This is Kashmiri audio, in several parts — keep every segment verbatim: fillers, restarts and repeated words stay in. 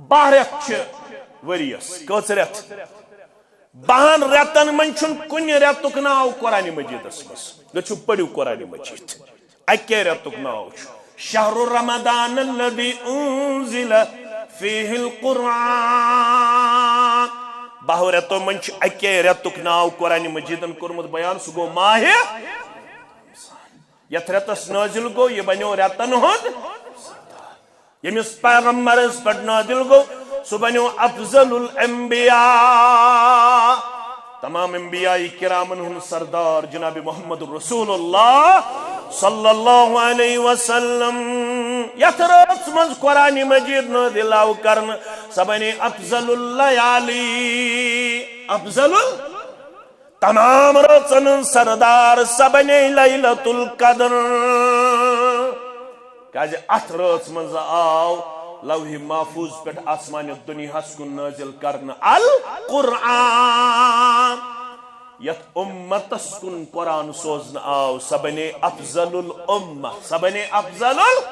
باہ رٮ۪تھ چھِ ؤریَس۔ کٔژ رٮ۪تھ؟ بَہَن رٮ۪تَن منٛز چھُنہٕ کُنہِ رٮ۪تُک ناو قرآنِ مجیٖدَس منٛز۔ گٔژھِو پٔرِو قرآنِ مجیٖد۔ اَکے رٮ۪تُک ناو چھُ شہر رمضان الذي انزل فيه القرآن۔ باہ رٮ۪تو منٛز چھُ اَکے رٮ۪تُک ناو قرآنِ مجیٖدَن کوٚرمُت بیان، سُہ گوٚو ماہِ۔ یَتھ رٮ۪تَس نٲزِل گوٚو، یہِ بَنیو رٮ۪تَن ہُنٛد۔ ییٚمِس پیغمبرس پٮ۪ٹھ نازل گوٚو، سُہ بنیو افضل الانبیاء، تمام انبیاء کرامن ہُنٛد سردار جناب محمد رسول اللہ صلی اللہ علیہ وسلم۔ یتھ رٲژ منٛز قرآن مجید نازل آو کرنہٕ، سۄ بنے افضل اللیالی، افضل ال-، تمام رٲژن ہٕنٛز سردار، سۄ بنے لیلۃ القدر۔ کیازِ اتھ رٲژ منٛز آو لوح محفوظ پٮ۪ٹھ آسمان دنیاہس کُن نٲزِل کرنہٕ القرآن۔ یتھ امتس کُن قرآن سوزنہٕ آو، سۄ بنے افضل الامہ، سۄ بنے افضل ال-،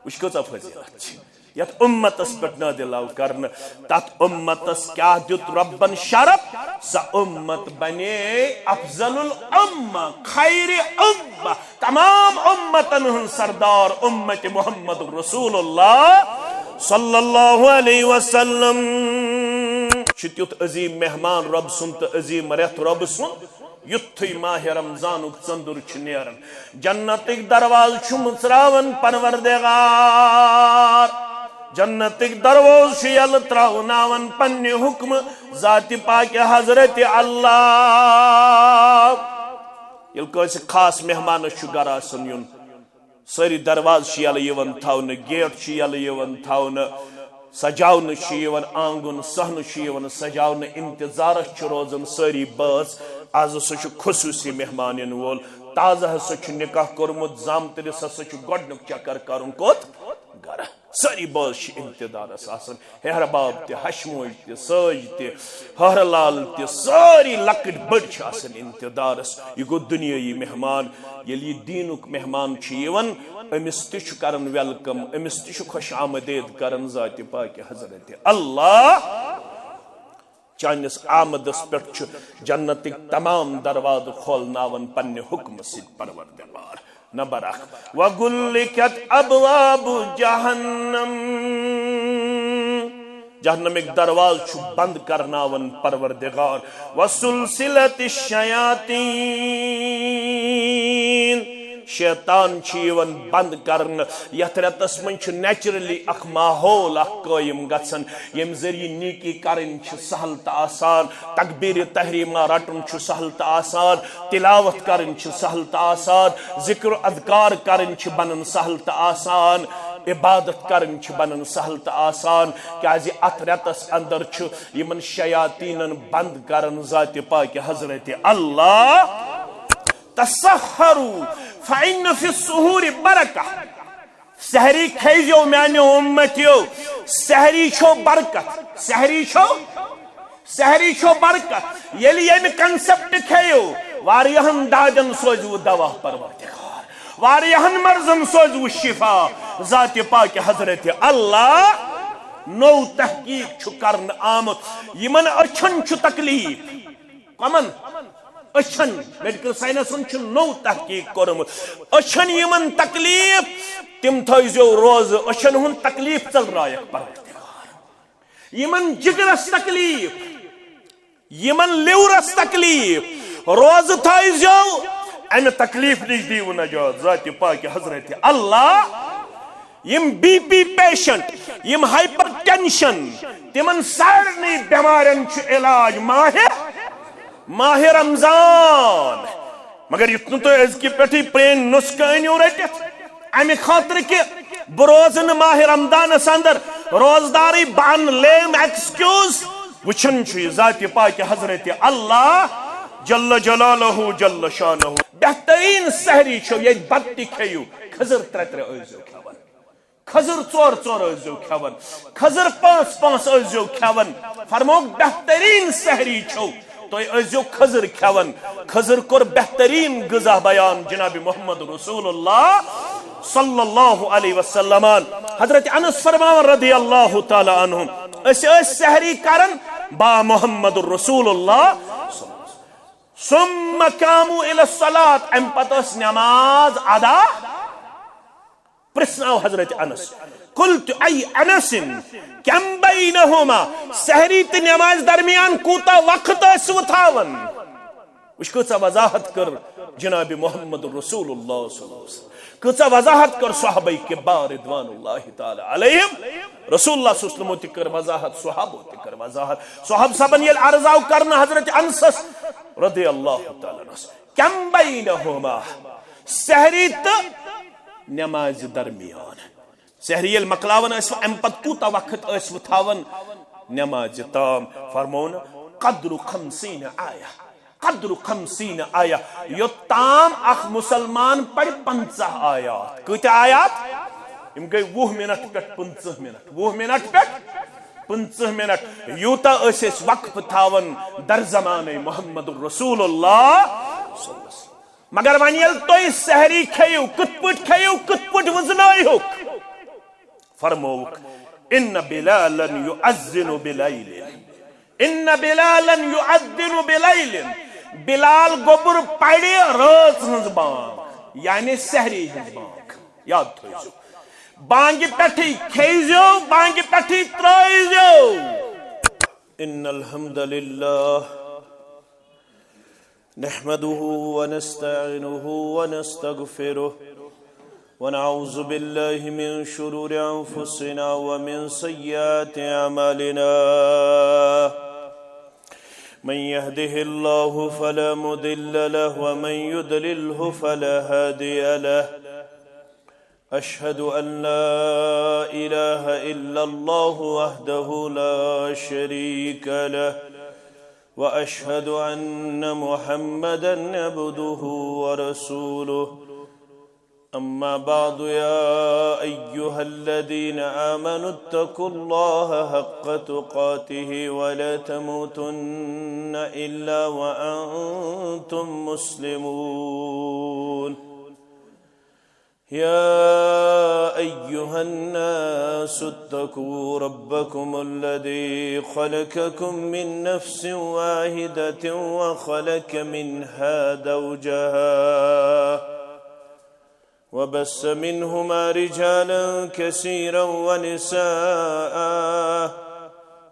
وٕچھ کۭژاہ فضیلت چھِ۔ یتھ امتس پٮ۪ٹھ نازل آو کرنہٕ، تتھ امتس کیاہ دیُت رۄبن شرف؟ سۄ امت بنے افضل الامہ، خیر امہ، تمام امتن ہٕنٛز سردار، امت محمد رسول اللہ صلی اللہ علیہ وسلم۔ چھُ تیُتھ عظیم مہمان رۄب سُنٛد تہٕ عظیم رٮ۪تھ رۄب سُنٛد۔ یُتھُے ماہِ رمضانُک ژٔنٛدُر چھُ نیران، جنتٕکۍ دروازٕ چھُ مٕژراوان پروردگار۔ جنتٕکۍ دروازٕ چھُ یَلہٕ ترٛاوناوان پننہِ حُکمہٕ ذاتِ پاکہِ حضرت اللہ۔ ییٚلہِ کٲنٛسہِ خاص مہمانس چھُ گرٕ آسان یُن، سٲری دروازٕ چھِ یَلہٕ یِوان تھاونہٕ، گیٹ چھِ یَلہٕ یِوان تھاونہٕ، سجاونہٕ چھُ یِوان آنگُن، صحنہٕ چھُ یِوان سجاونہٕ، انتظارس چھِ روزان سٲری بٲژ۔ از ہسا چھُ خصوٗصی مہمان یِنہٕ وول، تازٕ ہسا چھُ نکاح کوٚرمُت، زامتٕرِس ہسا چھُ گۄڈٕنیُک چکر کرُن کوٚت؟ گرٕ۔ سٲری بٲژ چھِ انتظارس آسان۔ ہیہر باب تہِ، ہشموج تہِ، سٲج تہِ، ہہر لال تہِ، سٲری لۄکٕٹۍ بٔڑۍ چھِ آسان انتظارس۔ یہِ گوٚو دُنیٲیی مہمان۔ ییٚلہِ یہِ دیٖنُک مہمان چھُ یِوان، أمِس تہِ چھُ کران welcome، أمِس تہِ چھُ خوش آمدید کران ذاتِ پاکہِ حضرت اللہ۔ چٲنِس آمدس پٮ۪ٹھ چھُ جنتٕکۍ تمام دروازٕ کھولناوان پننہِ حُکمہٕ سۭتۍ پروردگار۔ نمبر اکھ، وغلقت ابواب جہنم، جہنمٕکۍ دروازٕ چھُ بند کرناوان پروردگار، وسلسلت الشیاطین، شیطان چھُ یِوان بند کرنہٕ۔ یتھ رٮ۪تس منٛز چھُ naturally اکھ ماحول اکھ قٲیِم گژھان، ییٚمہِ ذٔریعہٕ نیکی کرٕنۍ چھِ سہل تہٕ آسان، تکبیر تحریمہ رٹُن چھُ سہل تہٕ آسان، تلاوت کرٕنۍ چھِ سہل تہٕ آسان، ذکر و اذکار کرٕنۍ چھِ بنان سہل تہٕ آسان، عبادت کرٕنۍ چھِ بنان سہل تہٕ آسان، کیازِ اتھ رٮ۪تس اندر چھُ یِمن شیاطینن بند کران ذاتِ پاکہِ حضرت اللہ۔ تسحروا فإن في السحور برکہ۔ سحری کھیزیو میانیو امتیو، سحری چھو برکت، سحری چھو، سحری چھو برکت۔ ییٚلہِ ییٚمہِ concept کھیو، واریاہن دادٮ۪ن سوزوٕ دوا پروردگار، واریاہن مرضن سوزوٕ شفا ذاتِ پاکہِ حضرت اللہ۔ نوٚو تحقیق چھُ کرنہٕ آمُت، یِمن أچھن چھُ تکلیف، کمن؟ أچھن۔ میڈیکل ساینسن چھُ نوٚو تحقیق کوٚرمُت، أچھن یِمن تکلیف، تِم تھٲیزیو روزٕ، أچھن ہُنٛد تکلیف ژٔلرایکھ پروردگار۔ یِمن جگرس تکلیف، یِمن liverس تکلیف، روزٕ تھٲیزیو، امہِ تکلیف نِش دیٖوٕ نجات ذاتِ پاکہِ حضرت اللہ۔ یِم بی پی patient، یِم hypertension، تِمن سارنٕے بٮ۪مارٮ۪ن چھُ علاج ماہِ، ماہِ رمضان۔ مگر یُتھ نہٕ تُہۍ أزکہِ پٮ۪ٹھٕے پرٛٲنۍ نُسخہٕ أنِو رٔٹِتھ، امہِ خٲطرٕ کہِ بہٕ روزٕ نہٕ ماہِ رمضانس اندر روزدارٕے، بہٕ انہٕ lame excuse۔ وٕچھان چھُ یہِ ذاتِ پاکہِ حضرت اللہ جل جلالہ جل شانہ۔ بہترین سحری چھو، ییٚتہِ بتہٕ تہِ کھیٚیِو، کھٔزٕر ترٛےٚ ترٛےٚ ٲسۍزیو کھٮ۪وان۔ کھٔزٕر ژور ژور ٲسۍزیو کھٮ۪وان، کھٔزٕر پانٛژھ پانٛژھ ٲسۍزیو کھٮ۪وان۔ فرمووُکھ، بہتریٖن سحری چھو، تُہۍ ٲسۍزیو کھٔزٕر کھٮ۪وان۔ کھٔزٕر کوٚر بہتریٖن غذا بیان جناب محمد رسول اللہ۔ صلی اللہ علیہ وسلم۔ حضرت انس فرماوان رضی اللہ تعالی عنہ، أسۍ ٲسۍ سحری کران با محمد رسول اللہ، ثم قاموا الی الصلاۃ، امہِ پتہٕ ٲس نماز ادا۔ پرژھناو حضرت انس، قلت ای انس، کم بینہما، سحری تہٕ نماز درمیان کوٗتاہ وقت ٲسوٕ تھاوان؟ وٕچھ، کۭژاہ وضاحت کٔر جناب محمد رسول اللہ صلی اللہ علیہ وسلم، کۭژاہ وضاحت کٔر صحابہ کبار رضوان اللہ تعالی علیہم۔ رسول اللہ صلی اللہ علیہ وسلم تہِ کٔر وضاحت، صحابو تہِ کٔر وضاحت۔ صحابہ صاحبن ییٚلہِ عرض آو کرنہٕ حضرت انسس رضی اللہ تعالی عنہ، کم بینہما، سحری تہٕ نمازِ درمیان، سحری ییٚلہِ مۄکلاوان ٲسوٕ، امہِ پتہٕ کوٗتاہ وقت ٲسوٕ تھاوان نمازِ تام؟ فرموون، قدر خمسین آیہ، قدر خمسین آیہ، یوٚتام اکھ مسلمان پرِ پنژاہ آیات۔ کۭتیاہ آیات؟ یِم گٔے وُہ منٹ پٮ۪ٹھ پٕنٛژٕہ منٹ، وُہ منٹ پٮ۪ٹھ پٕنٛژٕہ منٹ۔ یوٗتاہ ٲسۍ أسۍ وقفہٕ تھاوان در زمانَے محمد رسول اللہ۔ مگر وۄنۍ ییٚلہِ تُہۍ سحری کھیٚیِو، کِتھ پٲٹھۍ کھیٚیِو، کِتھ پٲٹھۍ وٕزنٲیہُکھ؟ فرمووُکھ، ان بلالا یؤذن بلیل، ان بلالا یؤذن بلیل، بلال گوٚبُر پرِ رٲژ ہٕنٛز بانگ، یعنی سحری ہٕنٛز بانگ۔ یاد تھٲیزیو، بانگہِ پٮ۪ٹھٕے کھیٚیزیو، بانگہِ پٮ۪ٹھٕے ترٛٲیزیو۔ ان الحمد للہ نحمده ونستعينه ونستغفره، ونعوذ بالله من شرور أنفسنا ومن سيئات أعمالنا. من يهده الله فلا مضل له، ومن يضلله فلا هادي له. أشهد أن لا إله إلا الله وحده لا شريك له، وأشهد أن محمدا عبده ورسوله. أما بعد، يا أيها الذين آمنوا اتقوا الله حق تقاته ولا تموتن إلا وأنتم مسلمون. يا أيها الناس اتقوا ربكم الذي خلقكم من نفس واحدة وخلق منها زوجها وبث منهما رجالا كثيرا ونساء،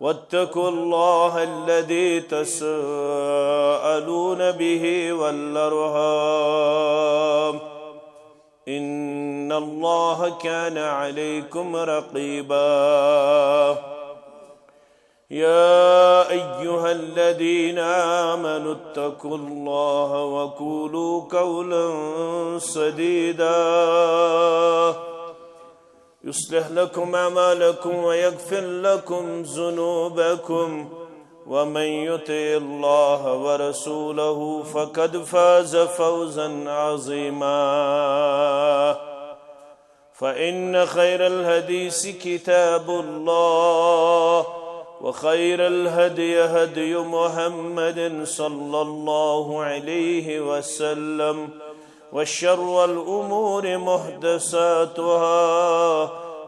واتقوا الله الذي تساءلون به والأرحام، إن الله كان عليكم رقيبا. يا أيها الذين آمنوا اتقوا الله وقولوا قولا سديدا، يصلح لكم أعمالكم ويغفر لكم ذنوبكم، ومن يطع الله ورسوله فقد فاز فوزا عظيما. فإن خير الحديث كتاب الله، وخير الهدي هدي محمد صلى الله عليه وسلم، وشر الأمور محدثاتها،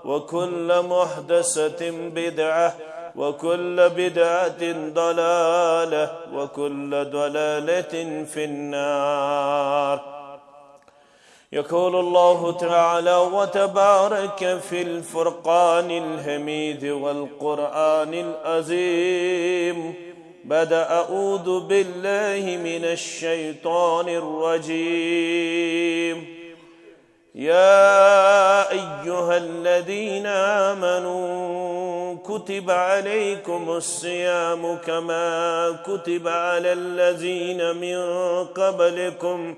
وكل محدثة بدعة، وكل بدعة ضلالة، وكل ضلالة في النار. يقول الله تعالى وتبارك في الفرقان الحميد والقرآن العظيم بعد أعوذ بالله من الشيطان الرجيم. يا أيها الذين آمنوا كتب عليكم الصيام كما كتب على الذين من قبلكم،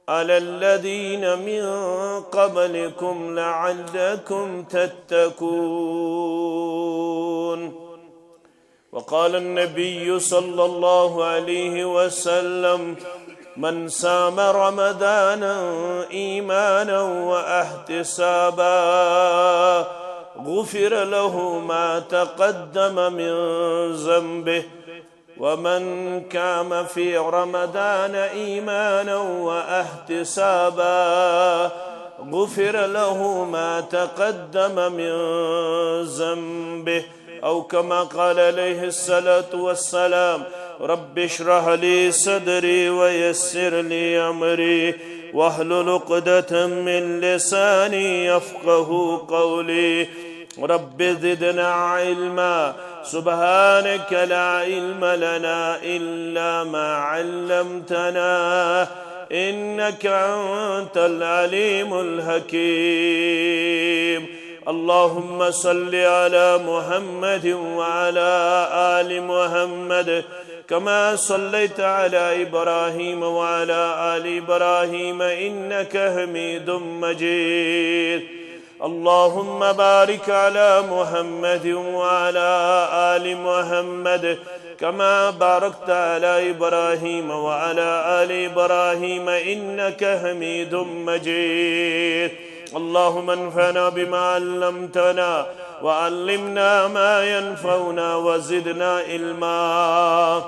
على الذين من قبلكم لعلكم تتقون. وقال النبي صلى الله عليه وسلم: من صام رمضان إيمانا واحتسابا غفر له ما تقدم من ذنبه، ومن قام في رمضان إيمانا واحتسابا غفر له ما تقدم من ذنبه، أو كما قال عليه الصلاة والسلام. رب اشرح لي صدري ويسر لي أمري واحلل عقدة من لساني يفقه قولي. رب زدنا علما. سبحانك لا علم لنا إلا ما علمتنا، إنك أنت العليم الحكيم. اللهم صل على محمد وعلى آل محمد، كما صليت على إبراهيم وعلى آل إبراهيم إنك حميد مجيد. اللهم بارك على محمد وعلى آل محمد، كما باركت على إبراهيم وعلى آل إبراهيم إنك حميد مجيد. اللهم انفعنا بما علمتنا، وعلمنا ما ينفعنا، وزدنا علما.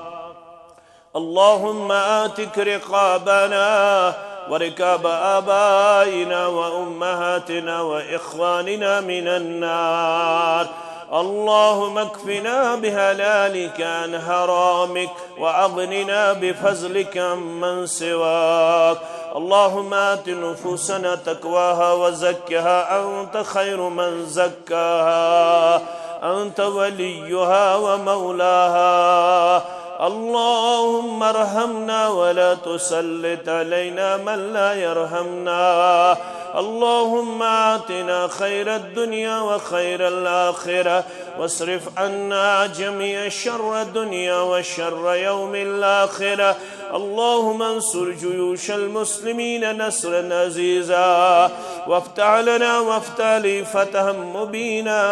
اللهم آتك رقابنا ورقاب آبائنا وأمهاتنا وإخواننا من النار. اللهم اكفنا بحلالك عن حرامك، وأغننا بفضلك عمن سواك. اللهم آت نفوسنا تقواها وزكها أنت خير من زكاها، أنت وليها ومولاها. اللهم ارحمنا ولا تسلط علينا من لا يرحمنا. اللهم آتنا خير الدنيا وخير الآخرة، واصرف عنا جميع شر الدنيا وشر يوم الآخرة. اللهم انصر جيوش المسلمين نصرا عزيزا، وافتح لنا وافتح لي فتحا مبينا،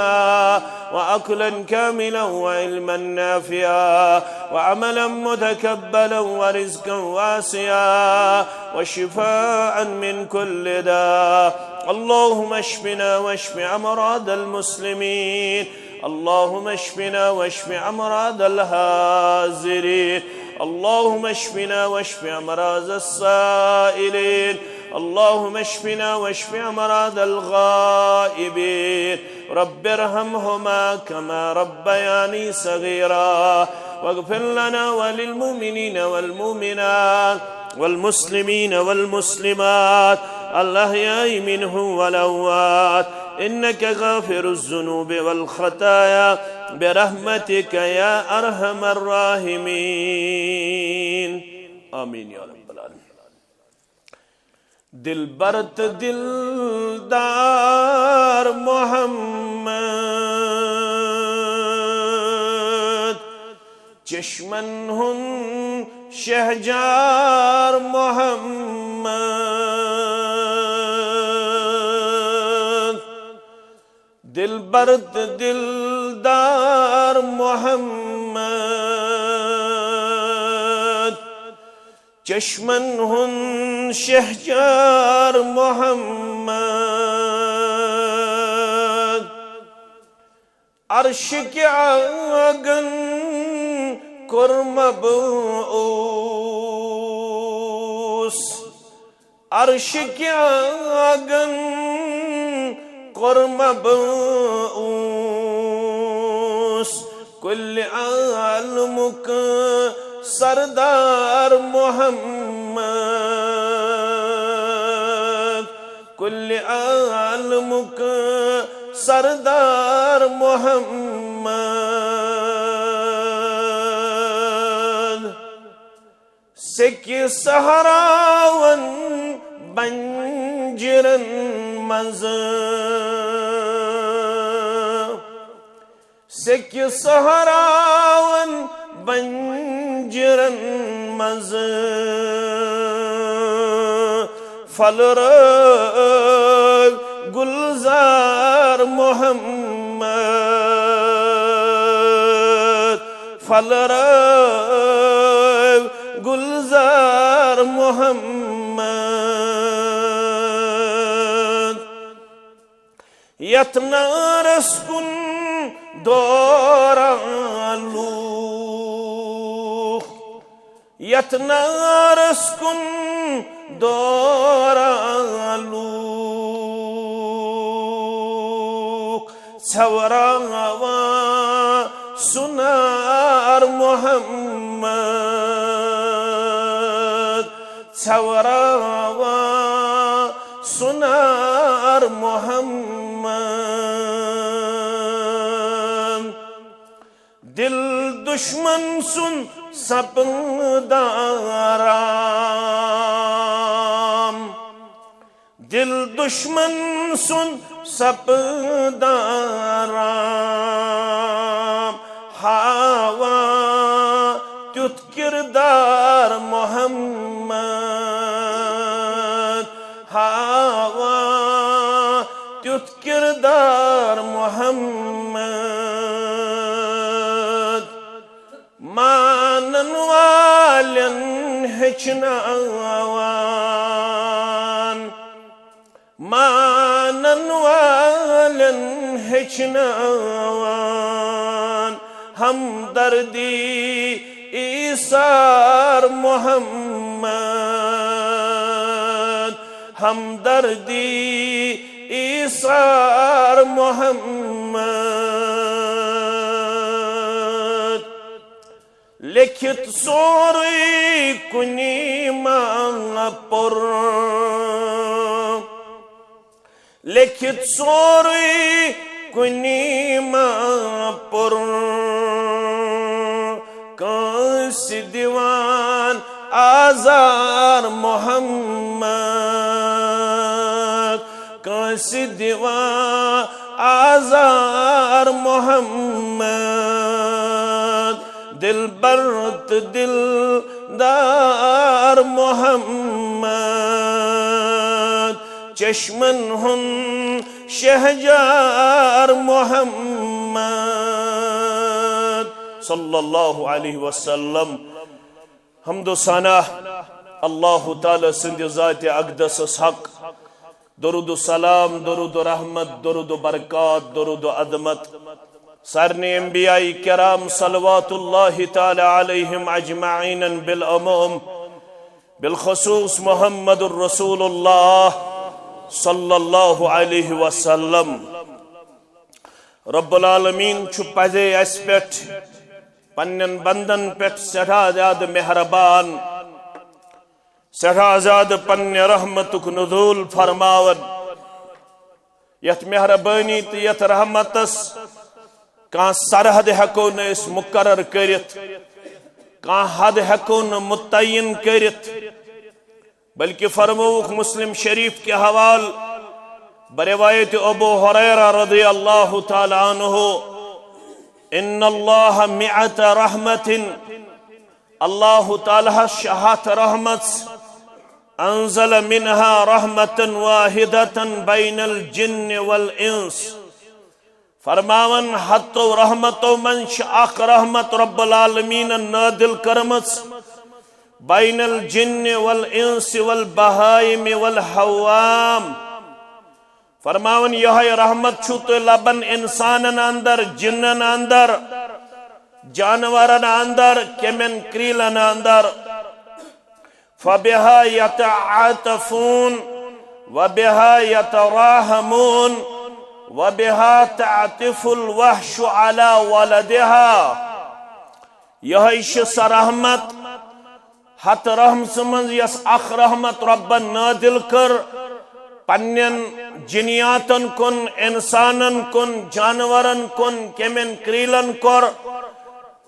وعقلا كاملا وعلما نافعا وعملا متقبلا ورزقا واسعا وشفاء من كل داء. اللهم اشفنا واشف أمراض المسلمين. اللهم اشفنا واشف أمراض الحاضرين. اللهم اشفنا واشف أمراض السائلين. اللهم اشفنا واشف أمراض الغائبين. رب ارحمهما كما ربياني صغيرا. واغفر لنا وللمؤمنين والمؤمنات والمسلمين والمسلمات الأحياء منهم والأموات، إنك غافر الذنوب والخطايا برحمتك يا أرحم الراحمين. آمين يا رب العالمين. دلبر تہٕ دلدار محمد، چشمن ہُنٛد شہجار محمد، دلبر تہٕ دلدار محمد، چشمن ہُنٛد شہجار محمد۔ عرش کہِ آنگن کوٚر مبعوث۔ عرش کہِ آنگن کوٚر مبعوث۔ کل عالمک سردار محمد، کل عالمک سردار محمد۔ سیٚکہِ صحراون بنجرن منٛز، سیٚکہِ صحراون بنجرن منٛز، پھلرٲوۍ گلزار محمد، پھلرٲوۍ گلزار محمد۔ یتھ نارس کُن دوران لوٗکھ، یتھ نارس کُن دوران لوٗکھ، ژھٮ۪وراوان سُنار محمد، ژھٮ۪وراوان سُنار محمد۔ دل دشمن سُنٛد سپدان رام، دل دشمن سُنٛد سپدان رام، ہاوان تیُتھ کردار محمد، ہاوان تیُتھ کردار محمد۔ مانن والٮ۪ن ہیٚچھناوان، مانن والٮ۪ن ہیٚچھناوان، ہمدردی ایثار محمد، ہمدردی ایثار محمد۔ لیکھِتھ سورُے کُنی ما پوٚر، لیکھِتھ سورُے کُنی ما پوٚر، کٲنٛسہِ دِوان آزار محمد، کٲنٛسہِ دِوان آزار محمد، دلبر تہٕ دلدار محمد، چشمن ہُنٛد شہجار محمد صلی اللہ علیہ وسلم۔ حمد و ثنا اللہ تعالیٰ سٕنٛدِ ذاتِ اقدسس حق۔ درود و سلام، درود و رحمت، درود و برکات، درود و عظمت سارنٕے انبیاء کرام صلوات اللہ تعالیٰ علیہم اجمعین بالعموم، بالخصوص محمد الرسول اللہ صلی اللہ علیہ وسلم۔ رب العالمین چھُ پزے اسہِ پٮ۪ٹھ، پننٮ۪ن بندن پٮ۪ٹھ سٮ۪ٹھاہ زیادٕ مہربان، سٮ۪ٹھاہ زیادٕ پننہِ رحمتُک نزول فرماوان۔ یتھ مہربٲنی تہٕ یتھ رحمتس کانٛہہ سرحد ہٮ۪کو نہٕ أسۍ مقرر کٔرِتھ، کانٛہہ حد ہٮ۪کو نہٕ متعین کٔرِتھ، بلکہ فرمووُکھ مسلم شریف کہِ حوال بروایت ابو ہریرہ رضی اللہ تعالیٰ عنہ، ان اللہ مئة رحمة، اللہ تعالیٰ ہس چھِ ہتھ رحمت، انزل منها رحمة واحدة بين الجن والانس۔ فرماوان، ہتو رحمتو منٛز چھِ اکھ رحمت رب العالمینن نازل کٔرمٕژ، بین الجن والانس والبہائم والحوام۔ فرماوان، یہے رحمت چھُو تُہۍ لبان انسانن اندر، جنن اندر، جانورن اندر، کیمن کریلن اندر۔ فبها يتعاطفون وبها يتراحمون وبها تعطف الوحش على ولدها۔ یہے چھِ سۄ رحمت، ہتھ رحمژٕ منٛز یۄس اکھ رحمت رۄبن نازل کٔر پننٮ۪ن جنیاتن کُن، انسانن کُن، جانورن کُن، کیمن کریلن کوٚر۔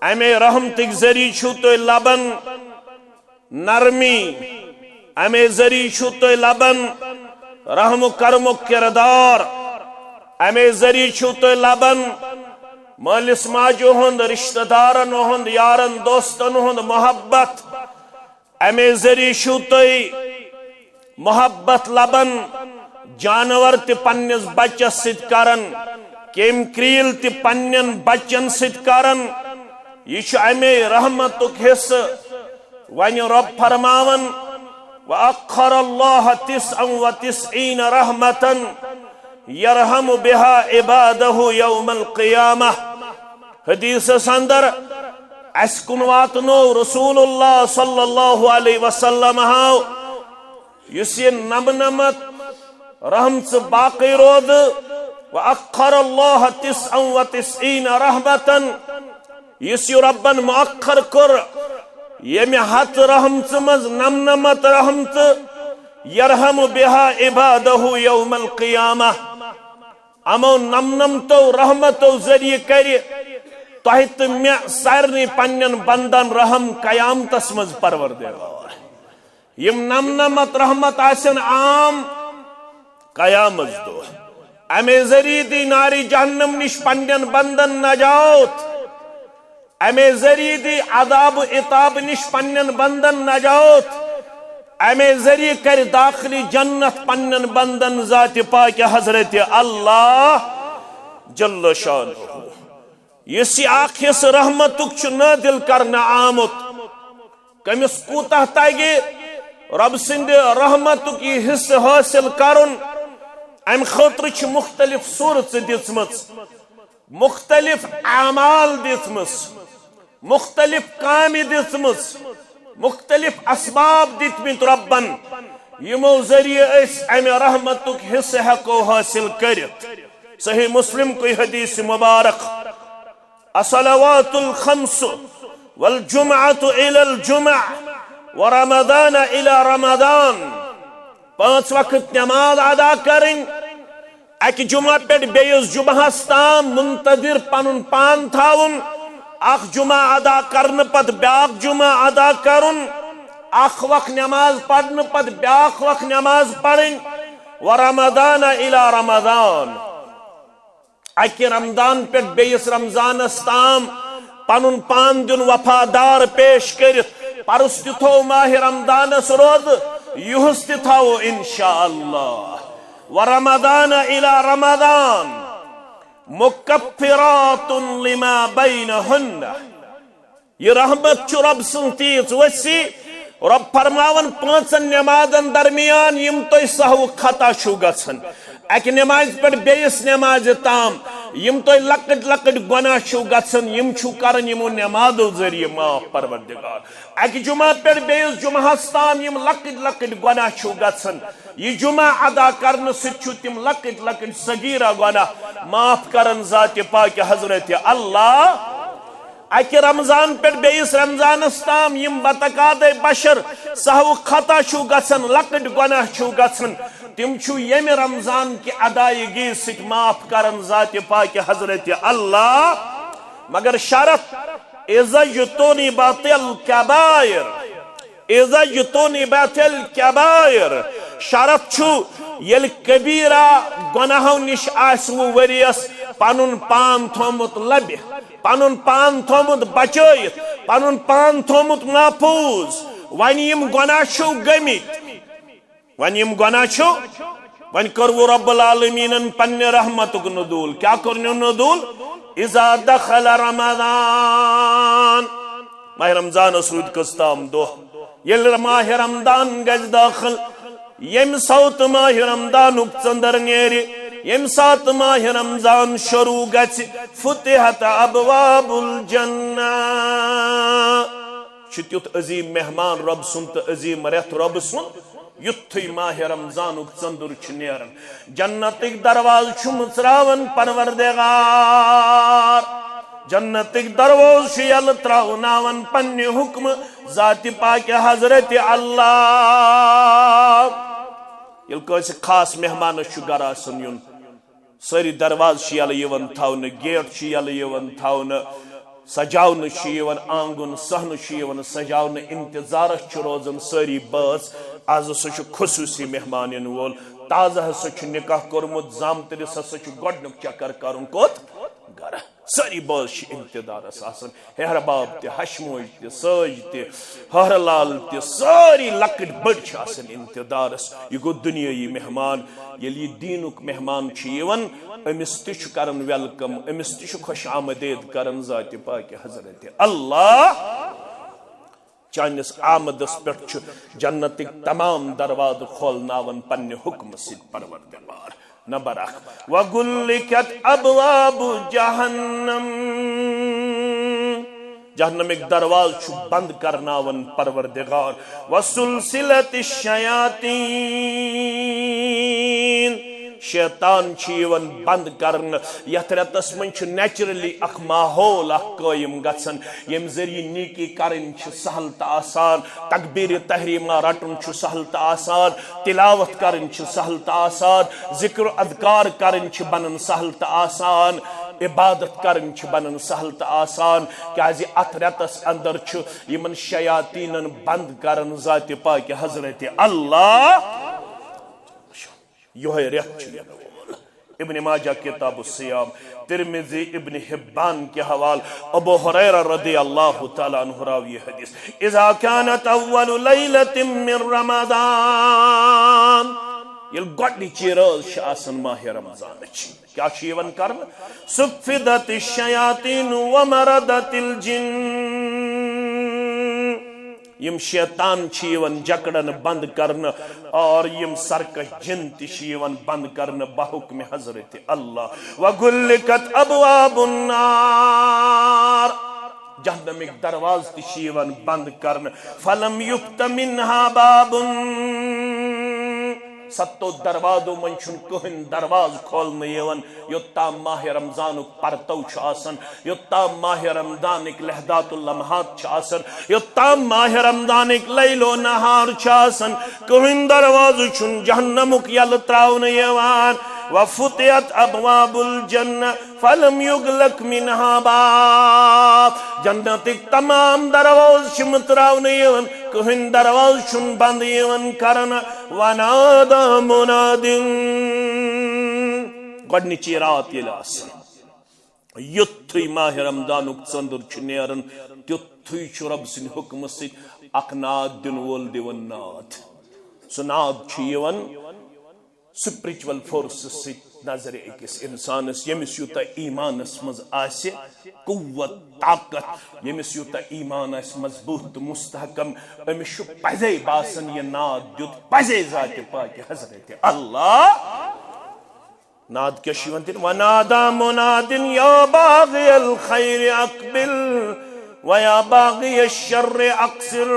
امے رحمتٕکۍ ذٔریعہٕ چھِو تُہۍ لبان نرمی، امے ذٔریعہٕ چھِو تُہۍ لبان رحم و کرمُک کردار، امے ذٔریعہٕ چھِو تُہۍ لبان مٲلِس ماجہِ ہُنٛد، رشتہٕ دارن ہُنٛد، یارن دوستن ہُنٛد محبت۔ امے ذٔریعہٕ چھِو تُہۍ محبت لبان، جانور تہِ پننِس بچس سۭتۍ کران، کیمۍ کریل تہِ پننٮ۪ن بچن سۭتۍ کران۔ یہِ چھُ امے رحمتُک حصہٕ۔ وۄنۍ رۄب فرماوان، وأخر الله تسعا وتسعين رحمة يرحم بها عباده يوم القيامة۔ حدیثس اندر اسہِ کُن واتنو رسول اللہ صلی اللہ علیہ وسلم ہاو، یُس یہِ نمنمت رحمژٕ باقی روزٕ، وأخر الله تسعا وتسعين رحمة، یُس یہِ رۄبن مؤخر کوٚر، ییٚمہِ ہتہٕ رحمژٕ منٛز نمنمتھ رحمژٕ، يرحم بها عباده يوم القيامة، یِمو نمنمتو رحمتو ذٔریعہٕ کرِ تۄہہِ تہٕ مےٚ سارنٕے پننٮ۪ن بندن رحم قیامتس منٛز پروردگار۔ یِم نمنمتھ رحمت آسن عام قیامت دۄہ۔ امے ذٔریعہٕ دی نارِ جہنم نِش پننٮ۪ن بندن نجات۔ امے ذٔریعہٕ دی عذاب و عتاب نِش پننٮ۪ن بندن نجات۔ امے ذٔریعہٕ کرِ داخل جنت پننٮ۪ن بندن ذاتِ پاکِ حضرت اللہ جل شانہ۔ یُس یہِ اکھ حصہٕ رحمتُک چھُ نٲدِل کرنہٕ آمُت، کٔمِس کوٗتاہ تگہِ رۄب سٕنٛدِ رحمتُک یہِ حصہٕ حٲصِل کرُن؟ امہِ خٲطرٕ چھِ مُختٔلِف صوٗرژٕ دِژمٕژ، مُختٔلِف اعمال دِژمٕژ، مُختٔلِف کامہِ دِژمٕژ، مُختٔلِف اسباب دِتمٕتۍ رۄبن، یِمو ذٔریعہٕ أسۍ امہِ رحمتُک حصہٕ ہٮ۪کو حٲصِل کٔرِتھ۔ صحیح مسلم کُے حدیث مبارک۔ الصلوات الخمس والجمعة إلى الجمعة ورمضان إلى رمضان۔ پانٛژھ وقت نماز ادا کرٕنۍ، اکہِ جمعہ پٮ۪ٹھ بیٚیِس جمعہس تام منتظر پنُن پان تھاوُن، اکھ جمعہ ادا کرنہٕ پتہٕ بیاکھ جمعہ ادا کرُن، اکھ وقت نماز پرنہٕ پتہٕ بیاکھ وقت نماز پرٕنۍ، ورمضان إلى رمضان۔ اکہِ رمضان پٮ۪ٹھ بیٚیِس رمضانس تام پنُن پان دیُن وفادار پیش کٔرِتھ۔ پرُس تہِ تھوو ماہِ رمضانس روزٕ، یُہُس تہِ تھاوو انشاءاللہ۔ ورمضان إلى رمضان مكفرات لما بينهن۔ یہِ رحمت چھُ رۄب سٕنٛز تیٖژ وسیع، رۄب فرماوان پانٛژن نمازن درمیان یِم تۄہہِ سہو خطا چھُو گژھان، اکہِ نمازِ پٮ۪ٹھ بیٚیِس نمازِ تام یِم تۄہہِ لۄکٕٹۍ لۄکٕٹۍ گۄناہ چھِو گژھان، یِم چھِو کران یِمو نمازو ذٔریعہٕ معاف پروردگار۔ اکہِ جمعہ پٮ۪ٹھ بیٚیِس جمعہس تام یِم لۄکٕٹۍ لۄکٕٹۍ گۄناہ چھِو گژھان، یہِ جمعہ ادا کرنہٕ سۭتۍ چھُ تِم لۄکٕٹۍ لۄکٕٹۍ صغیرہ گۄناہ معاف کران ذاتِ پاکِ حضرت اللہ۔ اکہِ رمضان پٮ۪ٹھ بیٚیِس رمضانس تام یِم بتقاضے بشر سہو خطا چھُو گژھان، لۄکٕٹۍ گۄناہ چھُو گژھان، تِم چھُو ییٚمہِ رمضان کہِ ادائیگی سۭتۍ معاف کران ذاتِ پاکِ حضرت اللہ۔ مگر شرط، اذا اجتنبت الكبائر، اذا اجتنبت الكبائر، شرط چھُ ییٚلہِ کبیرہ گۄناہو نِش آسہِ وُہ ؤرِیَس پنُن پان تھومُت لبہِ، پنُن پان تھومُت بچٲیِتھ، پنُن پان تھومُت محفوظ۔ وۄنۍ یِم گۄناہ چھِو گٔمٕتۍ، وۄنۍ یِم گۄناہ چھِو، وۄنۍ کوٚروٕ رب العالمیٖنن پننہِ رحمتُک نزول۔ کیٛاہ کوٚرنو نزول؟ اذا دخل رمضان، ماہِ رمضانس روٗدۍ کٔژ تام دۄہ۔ ییٚلہِ ماہِ رمضان گژھِ دٲخل، ییٚمہِ ساتہٕ ماہِ رمضانُک ژٔنٛدٕر نیرِ، ییٚمہِ ساتہٕ ماہِ رمضان شروٗع گژھِ، فتحت ابواب الجنہ۔ چھُ تیُتھ عظیٖم مہمان رۄب سُنٛد تہٕ عظیٖم رٮ۪تھ رۄب سُنٛد۔ یُتھُے ماہِ رمضانُک ژٔنٛدٕر چھُ نیران، جنتٕکۍ دروازٕ چھُ مٕژراوان پروردگار۔ جنتٕکۍ دروازٕ چھُ یَلہٕ ترٛاوناوان پننہِ حُکمہٕ ذاتِ پاکہِ حضرت اللہ۔ ییٚلہِ کٲنٛسہِ خاص مہمانس چھُ گرٕ آسان یُن، سٲری دروازٕ چھِ یَلہٕ یِوان تھاونہٕ، گیٹ چھِ یَلہٕ یِوان تھاونہٕ، سجاونہٕ چھُ یِوان آنگُن، صحنہٕ چھُ یِوان سجاونہٕ، انتظارس چھِ روزان سٲری بٲژ۔ از ہسا چھُ خصوٗصی مہمان یِنہٕ وول، تازٕ ہسا چھُ نکاح کوٚرمُت، زامتٕرِس ہسا چھُ گۄڈٕنیُک چکر کرُن کوٚت؟ گرٕ۔ سٲری بٲژ چھِ انتظارس آسان۔ ہیہر باب تہِ، ہشموج تہِ، سٲج تہِ، ہہر لال تہِ، سٲری لۄکٕٹۍ بٔڑۍ چھِ آسان انتظارس۔ یہِ گوٚو دُنیٲیی مہمان۔ ییٚلہِ یہِ دیٖنُک مہمان چھُ یِوان، أمِس تہِ چھُ کران welcome، أمِس تہِ چھُ خوش آمدید کران ذاتِ پاکہِ حضرت اللہ۔ چٲنِس آمدس پٮ۪ٹھ چھُ جنتٕکۍ تمام دروازٕ کھولناوان پننہِ حُکمہٕ سۭتۍ پروردگار۔ نمبر اکھ، وغلقت ابواب جہنم، جہنمٕکۍ دروازٕ چھُ بند کرناوان پروردگار۔ وسلسلت الشیاطین، شیطان چھُ یِوان بند کرنہٕ۔ یتھ رٮ۪تس منٛز چھُ نیچرلی اکھ ماحول اکھ قٲیِم گژھان، ییٚمہِ ذٔریعہٕ نیکی کرٕنۍ چھِ سہل تہٕ آسان، تکبیرِ تحریمہ رٹُن چھُ سہل تہٕ آسان، تلاوت کرٕنۍ چھِ سہل تہٕ آسان، ذکر و اذکار کرٕنۍ چھِ بنان سہل تہٕ آسان، عبادت کرٕنۍ چھِ بنان سہل تہٕ آسان۔ کیازِ اتھ رٮ۪تس اندر چھُ یِمن شیاطیٖنن بند کران ذاتِ پاکِ حضرت اللہ۔ یہے رٮ۪تھ چھُ یِنہٕ وول۔ ابن ماجہ کتاب الصیام، ترمذی، ابن حبان کہِ حوالہٕ، ابو ہریرہ رضی اللہ تعالیٰ عنہ راوی حدیث، اذا كانت اول لیلة من رمضان، ییٚلہِ گۄڈنِچی رٲژ چھِ آسان ماہِ رمضانٕچ، کیٛاہ چھُ یِوان کرنہٕ؟ صفدت الشیاطین ومردت الجن، یِم شیطان چھِ یِوان جکڑن بند کرنہٕ، اور یِم سرکش جن تہِ چھِ یِوان بند کرنہٕ بحکم حضرت اللہ۔ وغلقت ابواب النار، جہنمٕکۍ دروازٕ تہِ چھِ یِوان بند کرنہٕ۔ فلم یفت منها باب، ستو دروازو منٛز چھُنہٕ کٕہٕنۍ دروازٕ کھولنہٕ یِوان۔ یوٚت تام ماہِ رمضانُک پرتو چھُ آسان، یوٚت تام ماہِ رمضانٕکۍ لحظات اللمحات چھِ آسان، یوٚت تام ماہِ رمضانٕکۍ لیل و نہار چھِ آسان، کٕہٕنۍ دروازٕ چھُنہٕ جہنمُک یلہٕ تراونہٕ یِوان۔ وفتحت ابواب الجنہ فلم یغلق منها باب، جنتٕکۍ تمام دروازٕ چھِ مٕژراونہٕ یِوان، کٕہٕنۍ دروازٕ چھُنہٕ بند یِوان کرنہٕ۔ ونادى مناد، گۄڈنِچی رات ییٚلہِ آسان، یُتھُے ماہِ رمضانُک ژٔنٛدٕر چھُ نیران، تیُتھُے چھُ رۄب سٕنٛدِ حُکمہٕ سۭتۍ اکھ ناد دِنہٕ وول دِوان ناد۔ سُہ ناد چھُ یِوان spiritual forces سۭتۍ نظرِ أکِس اِنسانَس، ییٚمِس یوٗتاہ ایٖمانَس منٛز آسہِ قوت، طاقت، ییٚمِس یوٗتاہ ایٖمان آسہِ مضبوٗط تہٕ مستحکم، أمِس چھُ پَزے باسان یہِ ناد دیُت پَزے ذاتِ پاکہِ حضرت اللہ۔ ناد کیٛاہ چھُ یِوان دِنہٕ؟ ونادى مناد يا باغي الخير أقبل ويا باغي الشر أقصر۔